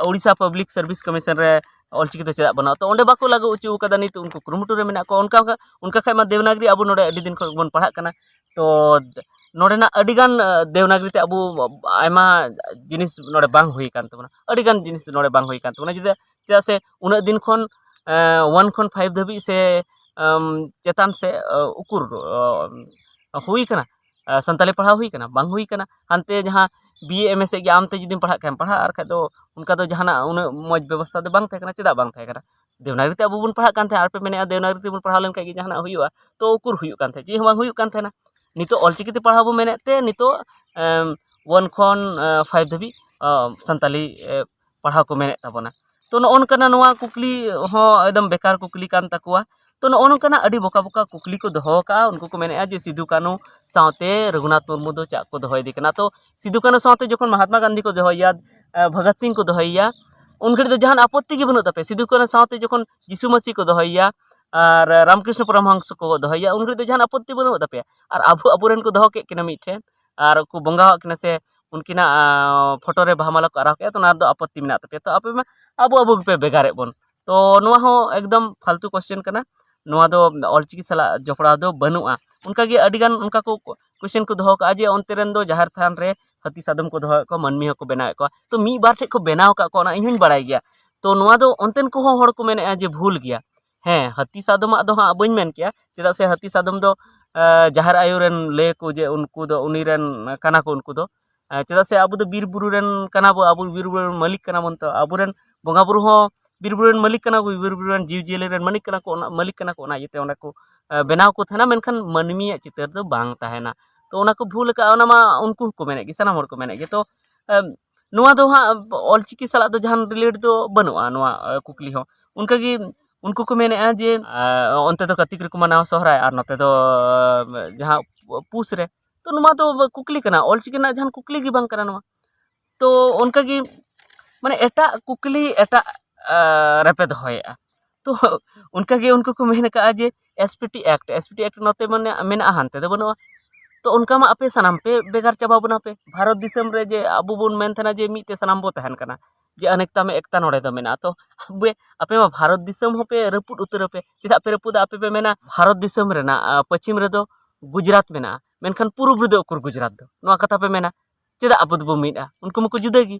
ᱩᱲᱤᱥᱥᱟ ᱯᱟᱵᱽᱞᱤᱠ ᱥᱟᱨᱵᱷᱤᱥ ᱠᱚᱢᱤᱥᱚᱱ ᱨᱮ ᱚᱞᱪᱤᱠᱤ ᱫᱚ ᱪᱮᱫᱟᱜ ᱵᱟᱹᱱᱩᱜᱼᱟ? ᱛᱚ ᱚᱸᱰᱮ ᱵᱟᱠᱚ ᱞᱟᱹᱜᱩ ᱦᱚᱪᱚ ᱟᱠᱟᱫᱟ, ᱱᱤᱛᱚᱜ ᱩᱱᱠᱩ ᱠᱩᱨᱩᱢᱩᱴᱩ ᱨᱮ ᱢᱮᱱᱟᱜ ᱠᱚᱣᱟ᱾ ᱚᱱᱠᱟ ᱚᱱᱠᱟ ᱠᱷᱟᱡ ᱢᱟ ᱫᱮᱵᱽᱱᱟᱜᱽᱨᱤ ᱟᱵᱚ ᱱᱚᱰᱮ ᱟᱹᱰᱤ ᱫᱤᱱ ᱠᱷᱚᱱ ᱵᱚᱱ ᱯᱟᱲᱦᱟᱜ ᱠᱟᱱᱟ᱾ ᱛᱚ ᱱᱚᱰᱮᱱᱟᱜ ᱟᱹᱰᱤᱜᱟᱱ ᱫᱮᱵᱽᱱᱟᱜᱽᱨᱤ ᱛᱮ ᱟᱵᱚ ᱟᱭᱢᱟ ᱡᱤᱱᱤᱥ ᱱᱚᱰᱮ ᱵᱟᱝ ᱦᱩᱭ ᱟᱠᱟᱱ ᱛᱟᱵᱚᱱᱟ, ᱟᱹᱰᱤᱜᱟᱱ ᱡᱤᱱᱤᱥ ᱱᱚᱰᱮ ᱵᱟᱝ ᱦᱩᱭ ᱟᱠᱟᱱ ᱛᱟᱵᱚᱱᱟ᱾ ᱪᱮᱫᱟᱜ ᱥᱮ ᱩᱱᱟᱹᱜ ᱫᱤᱱ ᱠᱷᱚᱱ ᱚᱣᱟᱱ ᱠᱷᱚᱱ ᱯᱷᱟᱭᱤᱵᱷ ᱫᱷᱟᱹᱵᱤᱡ ᱥᱮ ᱪᱮᱛᱟᱱ ᱥᱮ ᱩᱠᱩᱨ ᱦᱩᱭ ᱠᱟᱱᱟ? ᱥᱟᱱᱛᱟᱞᱤ ᱯᱟᱲᱦᱟᱣ ᱦᱩᱭ ᱠᱟᱱᱟ? ᱵᱟᱝ ᱦᱩᱭ ᱠᱟᱱᱟ᱾ ᱦᱟᱱᱛᱮ ᱡᱟᱦᱟᱸ ᱵᱤ ᱮ ᱮᱢ ᱮ ᱥᱮᱫ ᱜᱮ ᱟᱢ ᱛᱮ ᱡᱩᱫᱤᱢ ᱯᱟᱲᱦᱟᱜ ᱠᱷᱟᱱ ᱯᱟᱲᱦᱟᱜ, ᱟᱨ ᱠᱷᱟᱡ ᱫᱚ ᱚᱱᱠᱟ ᱫᱚ ᱡᱟᱦᱟᱱᱟᱜ ᱩᱱᱟᱹᱜ ᱢᱚᱡᱽ ᱵᱮᱵᱚᱥᱛᱷᱟ ᱫᱚ ᱵᱟᱝ ᱛᱟᱦᱮᱸ ᱠᱟᱱᱟ᱾ ᱪᱮᱫᱟᱜ ᱵᱟᱝ ᱛᱟᱦᱮᱸ ᱠᱟᱱᱟ? ᱫᱮᱵᱽᱱᱟᱜᱽᱨᱤ ᱛᱮ ᱟᱵᱚ ᱵᱚᱱ ᱯᱟᱲᱦᱟᱜ ᱠᱟᱱ ᱛᱟᱦᱮᱸᱫ, ᱟᱨ ᱯᱮ ᱢᱮᱱᱮᱫᱼᱟ ᱫᱮᱵᱽᱱᱟᱜᱽᱨᱤ ᱛᱮᱵᱚᱱ ᱯᱟᱲᱦᱟᱣ ᱞᱮᱱᱠᱷᱟᱡ ᱜᱮ ᱡᱟᱦᱟᱱᱟᱜ ᱦᱩᱭᱩᱜᱼᱟ᱾ ᱛᱚ ᱩᱠᱩᱨ ᱦᱩᱭᱩᱜ ᱠᱟᱱ ᱛᱟᱦᱮᱱᱟ? ᱱᱤᱛᱚᱜ ᱚᱞᱪᱤᱠᱤ ᱛᱮ ᱯᱟᱲᱦᱟᱣ ᱵᱚᱱ ᱢᱮᱱᱮᱫ ᱛᱮ ᱱᱤᱛᱚᱜ ᱚᱣᱟᱱ ᱠᱷᱚᱱ ᱯᱷᱟᱭᱤᱵᱷ ᱫᱷᱟᱹᱵᱤᱡ ᱥᱟᱱᱛᱟᱞᱤ ᱯᱟᱲᱦᱟᱣ ᱠᱚ ᱢᱮᱱᱮᱫ ᱛᱟᱵᱚᱱᱟ᱾ ᱛᱚ ᱱᱚᱜᱼᱚ ᱱᱚᱝᱠᱟᱱᱟᱜ ᱱᱚᱣᱟ ᱠᱩᱠᱞᱤ ᱦᱚᱸ ᱮᱠᱫᱚᱢ ᱵᱮᱠᱟᱨ ᱠᱩᱠᱞᱤ ᱠᱟᱱ ᱛᱟᱠᱚᱣᱟ᱾ ᱛᱚ ᱱᱚᱜᱼᱚ ᱱᱚᱝᱠᱟᱱᱟᱜ ᱟᱹᱰᱤ ᱵᱚᱠᱟ ᱵᱚᱠᱟ ᱠᱩᱠᱞᱤ ᱠᱚ ᱫᱚᱦᱚ ᱟᱠᱟᱫᱼᱟ᱾ ᱩᱱᱠᱩ ᱠᱚ ᱢᱮᱱᱮᱫᱼᱟ ᱡᱮ ᱥᱤᱫᱩ ᱠᱟᱹᱱᱩ ᱥᱟᱶᱛᱮ ᱨᱚᱜᱷᱩᱱᱟᱛᱷ ᱢᱩᱨᱢᱩ ᱫᱚ ᱪᱮᱫ ᱠᱚ ᱫᱚᱦᱚᱭᱮᱫᱮ ᱠᱟᱱᱟ? ᱛᱚ ᱥᱤᱫᱩ ᱠᱟᱹᱱᱩ ᱥᱟᱶᱛᱮ ᱡᱚᱠᱷᱚᱱ ᱢᱚᱦᱟᱛᱢᱟ ᱜᱟᱱᱫᱷᱤ ᱠᱚ ᱫᱚᱦᱚᱭᱮᱭᱟ, ᱵᱷᱚᱜᱚᱛ ᱥᱤᱝ ᱠᱚ ᱫᱚᱦᱚᱭᱮᱭᱟ, ᱩᱱ ᱜᱷᱟᱹᱲᱤᱡ ᱫᱚ ᱡᱟᱦᱟᱱ ᱟᱯᱚᱛᱛᱤ ᱜᱮ ᱵᱟᱹᱱᱩᱜ ᱛᱟᱯᱮᱭᱟ᱾ ᱥᱤᱫᱩ ᱠᱟᱹᱱᱩ ᱥᱟᱶᱛᱮ ᱡᱚᱠᱷᱚᱱ ᱡᱤᱥᱩ ᱢᱟᱹᱥᱤ ᱠᱚ ᱫᱚᱦᱚᱭᱮᱭᱟ ᱟᱨ ᱨᱟᱢᱠᱨᱤᱥᱱᱚ ᱯᱚᱨᱚᱢᱦᱚᱝᱥᱚ ᱠᱚ ᱫᱚᱦᱚᱭᱮᱭᱟ, ᱩᱱ ᱜᱷᱟᱹᱲᱤᱡ ᱫᱚ ᱡᱟᱦᱟᱱ ᱟᱯᱚᱛᱛᱤ ᱵᱟᱹᱱᱩᱜ ᱛᱟᱯᱮᱭᱟ᱾ ᱟᱨ ᱟᱵᱚ ᱟᱵᱚᱨᱮᱱ ᱠᱚ ᱫᱚᱦᱚ ᱠᱮᱫ ᱠᱤᱱᱟ ᱢᱤᱫᱴᱷᱮᱱ, ᱟᱨ ᱠᱚ ᱵᱚᱸᱜᱟᱣᱟᱜ ᱠᱤᱱᱟ ᱥᱮ ᱩᱱᱠᱤᱱᱟᱜ ᱯᱷᱳᱴᱳ ᱨᱮ ᱵᱟᱦᱟ ᱢᱟᱞᱟ ᱠᱚ ᱟᱨᱟᱣ ᱠᱮᱫᱼᱟ, ᱛᱚ ᱚᱱᱟ ᱨᱮᱫᱚ ᱟᱯᱚᱛᱛᱤ ᱢᱮᱱᱟᱜ ᱛᱟᱯᱮᱭᱟ᱾ ᱛᱚ ᱟᱯᱮ ᱢᱟ ᱟᱵᱚ ᱟᱵᱚ ᱜᱮᱯᱮ ᱵᱷᱮᱜᱟᱨᱮᱫ ᱵᱚᱱ᱾ ᱛᱚ ᱱᱚᱣᱟ ᱦᱚᱸ ᱮᱠᱫᱚᱢ ᱯᱷᱟᱞᱛᱩ ᱠᱚᱥᱪᱮᱱ ᱠᱟᱱᱟ᱾ ᱱᱚᱣᱟ ᱫᱚ ᱚᱞᱪᱤᱠᱤ ᱥᱟᱞᱟᱜ ᱡᱚᱯᱲᱟᱣ ᱫᱚ ᱵᱟᱹᱱᱩᱜᱼᱟ᱾ ᱚᱱᱠᱟᱜᱮ ᱟᱹᱰᱤᱜᱟᱱ ᱚᱱᱠᱟ ᱠᱚ ᱠᱚᱥᱪᱮᱱ ᱠᱚ ᱫᱚᱦᱚ ᱠᱟᱜᱼᱟ ᱡᱮ ᱚᱱᱛᱮ ᱨᱮᱱ ᱫᱚ ᱡᱟᱦᱮᱨ ᱛᱷᱟᱱ ᱨᱮ ᱦᱟᱹᱛᱤ ᱥᱟᱫᱚᱢ ᱠᱚ ᱫᱚᱦᱚᱭᱮᱫ ᱠᱚᱣᱟ, ᱢᱟᱹᱱᱢᱤ ᱦᱚᱸᱠᱚ ᱵᱮᱱᱟᱣᱮᱫ ᱠᱚᱣᱟ᱾ ᱛᱚ ᱢᱤᱫ ᱵᱟᱨ ᱴᱷᱮᱡ ᱠᱚ ᱵᱮᱱᱟᱣ ᱟᱠᱟᱫ ᱠᱚᱣᱟ, ᱚᱱᱟ ᱤᱧ ᱦᱚᱸᱧ ᱵᱟᱲᱟᱭ ᱜᱮᱭᱟ᱾ ᱛᱚ ᱱᱚᱣᱟ ᱫᱚ ᱚᱱᱛᱮᱱ ᱠᱚᱦᱚᱸ ᱦᱚᱲ ᱠᱚ ᱢᱮᱱᱮᱫᱼᱟ ᱡᱮ ᱵᱷᱩᱞ ᱜᱮᱭᱟ᱾ ᱦᱮᱸ, ᱦᱟᱹᱛᱤ ᱥᱟᱫᱚᱢᱟᱜ ᱫᱚ ᱦᱟᱸᱜ ᱵᱟᱹᱧ ᱢᱮᱱ ᱠᱮᱜᱼᱟ, ᱪᱮᱫᱟᱜ ᱥᱮ ᱦᱟᱹᱛᱤ ᱥᱟᱫᱚᱢ ᱫᱚ ᱡᱟᱦᱮᱨ ᱟᱭᱳ ᱨᱮᱱ ᱞᱟᱹᱭ ᱟᱠᱚ ᱡᱮ ᱩᱱᱠᱩ ᱫᱚ ᱩᱱᱤ ᱨᱮᱱ ᱠᱟᱱᱟ ᱠᱚ ᱩᱱᱠᱩ ᱫᱚ᱾ ᱪᱮᱫᱟᱜ ᱥᱮ ᱟᱵᱚ ᱫᱚ ᱵᱤᱨ ᱵᱩᱨᱩ ᱨᱮᱱ ᱠᱟᱱᱟ ᱵᱚ, ᱟᱵᱚ ᱵᱤᱨ ᱵᱩᱨᱩ ᱨᱮᱱ ᱢᱟᱹᱞᱤᱠ ᱠᱟᱱᱟ ᱵᱚᱱ᱾ ᱛᱚ ᱟᱵᱚᱨᱮᱱ ᱵᱚᱸᱜᱟ ᱵᱩᱨᱩ ᱦᱚᱸ ᱵᱤᱨ ᱵᱩᱨᱩ ᱨᱮᱱ ᱢᱟᱹᱞᱤᱠ ᱠᱟᱱᱟ ᱠᱚ, ᱵᱤᱨ ᱵᱩᱨᱩ ᱨᱮᱱ ᱡᱤᱵᱽ ᱡᱤᱭᱟᱹᱞᱤ ᱨᱮᱱ ᱢᱟᱹᱞᱤᱠ ᱠᱟᱱᱟ ᱠᱚ, ᱚᱱᱟ ᱢᱟᱹᱞᱤᱠ ᱠᱟᱱᱟ ᱠᱚ, ᱚᱱᱟ ᱤᱭᱟᱹᱛᱮ ᱚᱸᱰᱮ ᱠᱚ ᱵᱮᱱᱟᱣ ᱠᱚ ᱛᱟᱦᱮᱱᱟ, ᱢᱮᱱᱠᱷᱟᱱ ᱢᱟᱹᱱᱢᱤᱭᱟᱜ ᱪᱤᱛᱟᱹᱨ ᱫᱚ ᱵᱟᱝ ᱛᱟᱦᱮᱱᱟ᱾ ᱛᱚ ᱚᱱᱟ ᱠᱚ ᱵᱷᱩᱞ ᱟᱠᱟᱫᱼᱟ, ᱚᱱᱟ ᱢᱟ ᱩᱱᱠᱩ ᱦᱚᱸᱠᱚ ᱢᱮᱱᱮᱫ ᱜᱮ, ᱥᱟᱱᱟᱢ ᱦᱚᱲ ᱠᱚ ᱢᱮᱱᱮᱫ ᱜᱮ᱾ ᱛᱚ ᱱᱚᱣᱟ ᱫᱚ ᱦᱟᱸᱜ ᱚᱞᱪᱤᱠᱤ ᱥᱟᱞᱟᱜ ᱫᱚ ᱡᱟᱦᱟᱱ ᱨᱤᱞᱮᱴ ᱫᱚ ᱵᱟᱹᱱᱩᱜᱼᱟ ᱱᱚᱣᱟ ᱠᱩᱠᱞᱤ ᱦᱚᱸ᱾ ᱚᱱᱠᱟᱜᱮ ᱩᱱᱠᱩ ᱠᱚ ᱢᱮᱱᱮᱫᱼᱟ ᱡᱮ ᱚᱱᱛᱮ ᱫᱚ ᱠᱟᱹᱛᱤᱠ ᱨᱮᱠᱚ ᱢᱟᱱᱟᱣᱟ ᱥᱚᱦᱨᱟᱭ, ᱟᱨ ᱱᱚᱛᱮ ᱫᱚ ᱡᱟᱦᱟᱸ ᱯᱩᱥ ᱨᱮ᱾ ᱛᱚ ᱱᱚᱣᱟ ᱫᱚ ᱠᱩᱠᱞᱤ ᱠᱟᱱᱟ, ᱚᱞᱪᱤᱠᱤ ᱨᱮᱱᱟᱜ ᱡᱟᱦᱟᱱ ᱠᱩᱠᱞᱤ ᱜᱮ ᱵᱟᱝ ᱠᱟᱱᱟ ᱱᱚᱣᱟ᱾ ᱛᱚ ᱚᱱᱠᱟᱜᱮ ᱢᱟᱱᱮ ᱮᱴᱟᱜ ᱠᱩᱠᱞᱤ ᱮᱴᱟᱜ ᱨᱮᱯᱮ ᱫᱚᱦᱚᱭᱮᱫᱼᱟ᱾ ᱛᱚ ᱚᱱᱠᱟᱜᱮ ᱩᱱᱠᱩ ᱠᱚ ᱢᱮᱱ ᱟᱠᱟᱫᱼᱟ ᱡᱮ S P T act, S P T act ᱱᱚᱛᱮ ᱢᱟᱱᱮ ᱢᱮᱱᱟᱜᱼᱟ, ᱦᱟᱱᱛᱮ ᱫᱚ ᱵᱟᱹᱱᱩᱜᱼᱟ᱾ ᱛᱚ ᱚᱱᱠᱟ ᱢᱟ ᱟᱯᱮ ᱥᱟᱱᱟᱢ ᱯᱮ ᱵᱷᱮᱜᱟᱨ ᱪᱟᱵᱟ ᱵᱚᱱᱟ ᱯᱮ᱾ ᱵᱷᱟᱨᱚᱛ ᱫᱤᱥᱚᱢ ᱨᱮ ᱡᱮ ᱟᱵᱚ ᱵᱚᱱ ᱢᱮᱱ ᱛᱟᱦᱮᱱᱟ ᱡᱮ ᱢᱤᱫ ᱛᱮ ᱥᱟᱱᱟᱢ ᱵᱚ ᱛᱟᱦᱮᱱ ᱠᱟᱱᱟ, ᱡᱮ ᱚᱱᱮᱠᱛᱟ ᱢᱮ ᱮᱠᱛᱟ ᱱᱚᱰᱮ ᱫᱚ ᱢᱮᱱᱟᱜᱼᱟ᱾ ᱛᱚ ᱟᱯᱮ, ᱟᱯᱮ ᱢᱟ ᱵᱷᱟᱨᱚᱛ ᱫᱤᱥᱚᱢ ᱦᱚᱸᱯᱮ ᱨᱟᱹᱯᱩᱫ ᱩᱛᱟᱹᱨ ᱟᱯᱮ᱾ ᱪᱮᱫᱟᱜ ᱯᱮ ᱨᱟᱹᱯᱩᱫᱟ? ᱟᱯᱮ ᱯᱮ ᱢᱮᱱᱟ ᱵᱷᱟᱨᱚᱛ ᱫᱤᱥᱚᱢ ᱨᱮᱱᱟᱜ ᱟᱸ, ᱯᱚᱪᱷᱤᱢ ᱨᱮᱫᱚ ᱜᱩᱡᱽᱨᱟᱴ ᱢᱮᱱᱟᱜᱼᱟ, ᱢᱮᱱᱠᱷᱟᱱ ᱯᱩᱨᱩᱵ ᱨᱮᱫᱚ ᱩᱠᱩᱨ ᱜᱩᱡᱽᱨᱟᱴ ᱫᱚ? ᱱᱚᱣᱟ ᱠᱟᱛᱷᱟ ᱯᱮ ᱢᱮᱱᱟ᱾ ᱪᱮᱫᱟᱜ ᱟᱵᱚ ᱫᱚᱵᱚ ᱢᱤᱫᱼᱟ? ᱩᱱᱠᱩ ᱢᱟᱠᱚ ᱡᱩᱫᱟᱹ ᱜᱮ᱾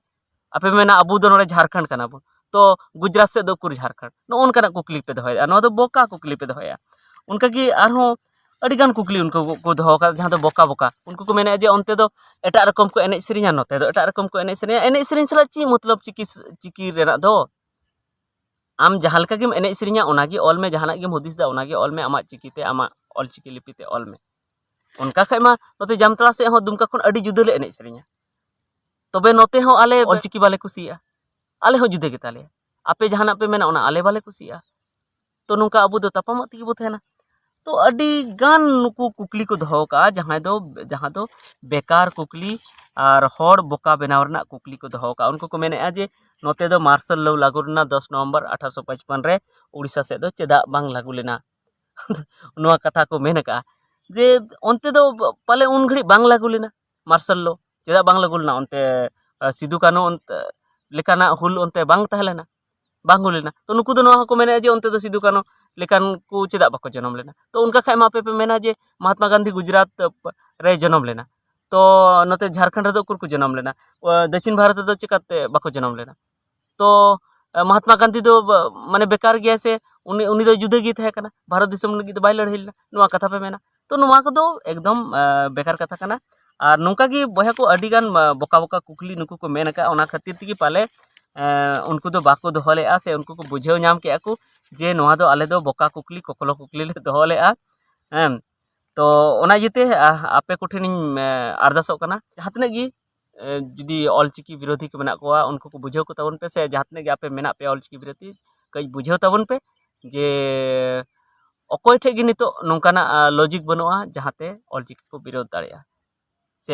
ᱟᱯᱮ ᱯᱮ ᱢᱮᱱᱟ ᱟᱵᱚ ᱫᱚ ᱱᱚᱰᱮ ᱡᱷᱟᱲᱠᱷᱚᱸᱰ ᱠᱟᱱᱟ ᱵᱚᱱ, ᱛᱚ ᱜᱩᱡᱽᱨᱟᱴ ᱥᱮᱫ ᱫᱚ ᱩᱠᱩᱨ ᱡᱷᱟᱲᱠᱷᱚᱸᱰ? ᱱᱚᱜᱼᱚ ᱱᱚᱝᱠᱟᱱᱟᱜ ᱠᱩᱠᱞᱤ ᱯᱮ ᱫᱚᱦᱚᱭᱮᱫᱼᱟ᱾ ᱱᱚᱣᱟ ᱫᱚ ᱵᱚᱠᱟ ᱠᱩᱠᱞᱤ ᱯᱮ ᱫᱚᱦᱚᱭᱮᱫᱼᱟ᱾ ᱚᱱᱠᱟᱜᱮ ᱟᱨᱦᱚᱸ ᱟᱹᱰᱤᱜᱟᱱ ᱠᱩᱠᱞᱤ ᱩᱱᱠᱩ ᱠᱚ ᱫᱚᱦᱚ ᱟᱠᱟᱫᱟ, ᱡᱟᱦᱟᱸ ᱫᱚ ᱵᱚᱠᱟ ᱵᱚᱠᱟ᱾ ᱩᱱᱠᱩ ᱠᱚ ᱢᱮᱱᱮᱫᱼᱟ ᱡᱮ ᱚᱱᱛᱮ ᱫᱚ ᱮᱴᱟᱜ ᱨᱚᱠᱚᱢ ᱠᱚ ᱮᱱᱮᱡ ᱥᱮᱨᱮᱧᱟ, ᱱᱚᱛᱮ ᱫᱚ ᱮᱴᱟᱜ ᱨᱚᱠᱚᱢ ᱠᱚ ᱮᱱᱮᱡ ᱥᱮᱨᱮᱧᱟ᱾ ᱮᱱᱮᱡ ᱥᱮᱨᱮᱧ ᱥᱟᱞᱟᱜ ᱪᱮᱫ ᱢᱚᱛᱞᱚᱵ ᱪᱤᱠᱤ, ᱪᱤᱠᱤ ᱨᱮᱱᱟᱜ ᱫᱚ? ᱟᱢ ᱡᱟᱦᱟᱸ ᱞᱮᱠᱟ ᱜᱮᱢ ᱮᱱᱮᱡ ᱥᱮᱨᱮᱧᱟ, ᱚᱱᱟᱜᱮ ᱚᱞ ᱢᱮ, ᱡᱟᱦᱟᱱᱟᱜ ᱜᱮᱢ ᱦᱩᱫᱤᱥ ᱮᱫᱟ, ᱚᱱᱟᱜᱮ ᱚᱞ ᱢᱮ, ᱟᱢᱟᱜ ᱪᱤᱠᱤᱛᱮ, ᱟᱢᱟᱜ ᱚᱞᱪᱤᱠᱤ ᱞᱤᱯᱤᱛᱮ ᱚᱞ ᱢᱮ᱾ ᱚᱱᱠᱟ ᱠᱷᱟᱡ ᱢᱟ ᱱᱚᱛᱮ ᱡᱟᱢᱛᱟᱲᱟ ᱥᱮᱫ ᱦᱚᱸ ᱫᱩᱢᱠᱟ ᱠᱷᱚᱱ ᱟᱹᱰᱤ ᱡᱩᱫᱟᱹ ᱞᱮ ᱮᱱᱮᱡ ᱥᱮᱨᱮᱧᱟ, ᱛᱚᱵᱮ ᱱᱚᱛᱮ ᱦᱚᱸ ᱟᱞᱮ ᱚᱞᱪᱤᱠᱤ ᱵᱟᱞᱮ ᱠᱩᱥᱤᱭᱟᱜᱼᱟ, ᱟᱞᱮ ᱦᱚᱸ ᱡᱩᱫᱟᱹ ᱜᱮᱛᱟᱞᱮᱭᱟ᱾ ᱟᱯᱮ ᱡᱟᱦᱟᱱᱟᱜ ᱯᱮ ᱢᱮᱱᱟ, ᱚᱱᱟ ᱟᱞᱮ ᱵᱟᱞᱮ ᱠᱩᱥᱤᱭᱟᱜᱼᱟ᱾ ᱛᱚ ᱱᱚᱝᱠᱟ ᱟᱵᱚ ᱫᱚ ᱛᱟᱯᱟᱢᱚᱜ ᱛᱮᱜᱮ ᱵᱚ ᱛᱟᱦᱮᱱᱟ᱾ ᱛᱚ ᱟᱹᱰᱤ ᱜᱟᱱ ᱱᱩᱠᱩ ᱠᱩᱠᱞᱤ ᱠᱚ ᱫᱚᱦᱚ ᱟᱠᱟᱫᱼᱟ, ᱡᱟᱦᱟᱸᱭ ᱫᱚ, ᱡᱟᱦᱟᱸ ᱫᱚ ᱵᱮᱠᱟᱨ ᱠᱩᱠᱞᱤ ᱟᱨ ᱦᱚᱲ ᱵᱚᱠᱟ ᱵᱮᱱᱟᱣ ᱨᱮᱱᱟᱜ ᱠᱩᱠᱞᱤ ᱠᱚ ᱫᱚᱦᱚ ᱟᱠᱟᱫᱼᱟ᱾ ᱩᱱᱠᱩ ᱠᱚ ᱢᱮᱱᱮᱫᱼᱟ ᱡᱮ ᱱᱚᱛᱮ ᱫᱚ ᱢᱟᱨᱥᱟᱞ ᱞᱚ ᱞᱟᱹᱜᱩ ᱞᱮᱱᱟ ᱫᱚᱥ ᱱᱚᱵᱷᱮᱢᱵᱚᱨ ᱟᱴᱷᱟᱨᱚᱥᱚ ᱯᱟᱸᱪᱯᱟᱱ ᱨᱮ, ᱩᱲᱤᱥᱥᱟ ᱥᱮᱫ ᱫᱚ ᱪᱮᱫᱟᱜ ᱵᱟᱝ ᱞᱟᱹᱜᱩ ᱞᱮᱱᱟ? ᱱᱚᱣᱟ ᱠᱟᱛᱷᱟ ᱠᱚ ᱢᱮᱱ ᱟᱠᱟᱫᱼᱟ ᱡᱮ ᱚᱱᱛᱮ ᱫᱚ ᱯᱟᱞᱮ ᱩᱱ ᱜᱷᱟᱹᱲᱤᱡ ᱵᱟᱝ ᱞᱟᱹᱜᱩ ᱞᱮᱱᱟ ᱢᱟᱨᱥᱟᱞ ᱞᱚ᱾ ᱪᱮᱫᱟᱜ ᱵᱟᱝ ᱞᱟᱹᱜᱩ ᱞᱮᱱᱟ? ᱚᱱᱛᱮ ᱟᱸ, ᱥᱤᱫᱩ ᱠᱟᱹᱱᱦᱩ ᱚᱱᱛᱮ ᱞᱮᱠᱟᱱᱟᱜ ᱦᱩᱞ ᱚᱱᱛᱮ ᱵᱟᱝ ᱛᱟᱦᱮᱸ ᱞᱮᱱᱟ, ᱵᱟᱝ ᱦᱩᱭ ᱞᱮᱱᱟ᱾ ᱛᱚ ᱱᱩᱠᱩ ᱫᱚ ᱱᱚᱣᱟ ᱦᱚᱸᱠᱚ ᱢᱮᱱᱮᱫᱼᱟ ᱡᱮ ᱚᱱᱛᱮ ᱫᱚ ᱥᱤᱫᱩ ᱠᱟᱹᱱᱦᱩ ᱞᱮᱠᱟᱱ ᱠᱚ ᱪᱮᱫᱟᱜ ᱵᱟᱠᱚ ᱡᱚᱱᱚᱢ ᱞᱮᱱᱟ? ᱛᱚ ᱚᱱᱠᱟ ᱠᱷᱟᱡ ᱢᱟ ᱟᱯᱮ ᱯᱮ ᱢᱮᱱᱟ ᱡᱮ ᱢᱚᱦᱟᱛᱢᱟ ᱜᱟᱱᱫᱷᱤ ᱜᱩᱡᱽᱨᱟᱴ ᱨᱮ ᱡᱚᱱᱚᱢ ᱞᱮᱱᱟ, ᱛᱚ ᱱᱚᱛᱮ ᱡᱷᱟᱲᱠᱷᱚᱸᱰ ᱨᱮᱫᱚ ᱩᱠᱩᱨ ᱠᱚ ᱡᱚᱱᱚᱢ ᱞᱮᱱᱟ? ᱚ, ᱫᱚᱠᱠᱷᱤᱱ ᱵᱷᱟᱨᱚᱛ ᱨᱮᱫᱚ ᱪᱮᱠᱟᱛᱮ ᱵᱟᱠᱚ ᱡᱚᱱᱚᱢ ᱞᱮᱱᱟ? ᱛᱚ ᱟᱸ, ᱢᱚᱦᱟᱛᱢᱟ ᱜᱟᱱᱫᱷᱤ ᱫᱚ ᱵ-, ᱢᱟᱱᱮ ᱵᱮᱠᱟᱨ ᱜᱮᱭᱟ ᱥᱮ ᱩᱱᱤ, ᱩᱱᱤ ᱫᱚ ᱡᱩᱫᱟᱹ ᱜᱮ ᱛᱟᱦᱮᱸ ᱠᱟᱱᱟ, ᱵᱷᱟᱨᱚᱛ ᱫᱤᱥᱚᱢ ᱞᱟᱹᱜᱤᱫ ᱫᱚ ᱵᱟᱭ ᱞᱟᱹᱲᱦᱟᱹᱭ ᱞᱮᱱᱟ, ᱱᱚᱣᱟ ᱠᱟᱛᱷᱟ ᱯᱮ ᱢᱮᱱᱟ᱾ ᱛᱚ ᱱᱚᱣᱟ ᱠᱚᱫᱚ ᱮᱠᱫᱚᱢ ᱟᱸ, ᱵᱮᱠᱟᱨ ᱠᱟᱛᱷᱟ ᱠᱟᱱᱟ᱾ ᱟᱨ ᱱᱚᱝᱠᱟ ᱜᱮ ᱵᱚᱭᱦᱟ ᱠᱚ ᱟᱹᱰᱤ ᱜᱟᱱ ᱟᱸ, ᱵᱚᱠᱟ ᱵᱚᱠᱟ ᱠᱩᱠᱞᱤ ᱱᱩᱠᱩ ᱠᱚ ᱢᱮᱱ ᱟᱠᱟᱫᱼᱟ, ᱚᱱᱟ ᱠᱷᱟᱹᱛᱤᱨ ᱛᱮᱜᱮ ᱯᱟᱞᱮ ᱟᱸ, ᱩᱱᱠᱩ ᱫᱚ ᱵᱟᱠᱚ ᱫᱚᱦᱚ ᱞᱮᱫᱼᱟ ᱥᱮ ᱩᱱᱠᱩ ᱠᱚ ᱵᱩᱡᱷᱟᱹᱣ ᱧᱟᱢ ᱠᱮᱫᱼᱟ ᱠᱚ ᱡᱮ ᱱᱚᱣᱟ ᱫᱚ ᱟᱞᱮ ᱫᱚ ᱵᱚᱠᱟ ᱠᱩᱠᱞᱤ, ᱠᱚᱠᱞᱚ ᱠᱩᱠᱞᱤ ᱞᱮ ᱫᱚᱦᱚ ᱞᱮᱫᱼᱟ᱾ ᱦᱮᱸ, ᱛᱚ ᱚᱱᱟ ᱤᱭᱟᱹᱛᱮ ᱟ-, ᱟᱯᱮ ᱠᱚᱴᱷᱮᱱᱤᱧ ᱟᱸ, ᱟᱨᱫᱟᱥᱚᱜ ᱠᱟᱱᱟ, ᱡᱟᱦᱟᱸ ᱛᱤᱱᱟᱹᱜ ᱜᱮ ᱮ, ᱡᱩᱫᱤ ᱚᱞᱪᱤᱠᱤ ᱵᱤᱨᱳᱫᱷᱤ ᱠᱚ ᱢᱮᱱᱟᱜ ᱠᱚᱣᱟ, ᱩᱱᱠᱩ ᱠᱚ ᱵᱩᱡᱷᱟᱹᱣ ᱠᱚ ᱛᱟᱵᱚᱱ ᱯᱮ, ᱥᱮ ᱡᱟᱦᱟᱸ ᱛᱤᱱᱟᱹᱜ ᱜᱮ ᱟᱯᱮ ᱢᱮᱱᱟᱜ ᱯᱮᱭᱟ ᱚᱞᱪᱤᱠᱤ ᱵᱤᱨᱳᱫᱷᱤ, ᱠᱟᱹᱡ ᱵᱩᱡᱷᱟᱹᱣ ᱛᱟᱵᱚᱱ ᱯᱮ ᱡᱮ ᱚᱠᱚᱭ ᱴᱷᱮᱡ ᱜᱮ ᱱᱤᱛᱚᱜ ᱱᱚᱝᱠᱟᱱᱟᱜ, ᱟ, logic ᱵᱟᱹᱱᱩᱜᱼᱟ ᱡᱟᱦᱟᱸᱛᱮ ᱚᱞᱪᱤᱠᱤ ᱠᱚ ᱵᱤᱨᱳᱫᱷ ᱫᱟᱲᱮᱭᱟᱜᱼᱟ, ᱥᱮ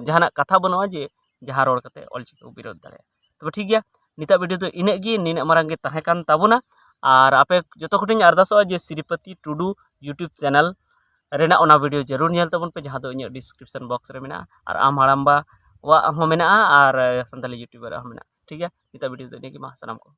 ᱡᱟᱦᱟᱱᱟᱜ ᱠᱟᱛᱷᱟ ᱵᱟᱹᱱᱩᱜᱼᱟ ᱡᱮ ᱡᱟᱦᱟᱸ ᱨᱚᱲ ᱠᱟᱛᱮ ᱚᱞᱪᱤᱠᱤ ᱠᱚ ᱵᱤᱨᱳᱫᱷ ᱫᱟᱲᱮᱭᱟᱜᱼᱟ᱾ ᱛᱚᱵᱮ ᱴᱷᱤᱠ ᱜᱮᱭᱟ, ᱱᱤᱛᱟᱜ video ᱫᱚ ᱤᱱᱟᱹᱜ ᱜᱮ, ᱱᱤᱱᱟᱹᱜ ᱢᱟᱨᱟᱝ ᱜᱮ ᱛᱟᱦᱮᱸ ᱠᱟᱱ ᱛᱟᱵᱚᱱᱟ᱾ ᱟᱨ ᱟᱯᱮ ᱡᱚᱛᱚ ᱠᱚᱴᱷᱮᱱ ᱤᱧ ᱟᱨᱫᱟᱥᱚᱜᱼᱟ ᱡᱮ ᱥᱨᱤᱯᱚᱛᱤ ᱴᱩᱰᱩ YouTube channel ᱨᱮᱱᱟᱜ ᱚᱱᱟ video ᱡᱟᱹᱨᱩᱲ ᱧᱮᱞ ᱛᱟᱵᱚᱱ ᱯᱮ, ᱡᱟᱦᱟᱸ ᱫᱚ ᱤᱧᱟᱹᱜ description box ᱨᱮ ᱢᱮᱱᱟᱜᱼᱟ, ᱟᱨ ᱟᱢ ᱦᱟᱲᱟᱢᱵᱟ ᱣᱟᱜ ᱦᱚᱸ ᱢᱮᱱᱟᱜᱼᱟ, ᱟᱨ ᱥᱟᱱᱛᱟᱞᱤ YouTuber ᱟᱜ ᱦᱚᱸ ᱢᱮᱱᱟᱜᱼᱟ᱾ ᱴᱷᱤᱠ ᱜᱮᱭᱟ, ᱱᱤᱛᱚᱜ ᱵᱷᱤᱰᱤᱭᱳ ᱫᱚ ᱤᱱᱟᱹ ᱜᱮ, ᱢᱟ ᱥᱟᱱᱟᱢ ᱠᱚ᱾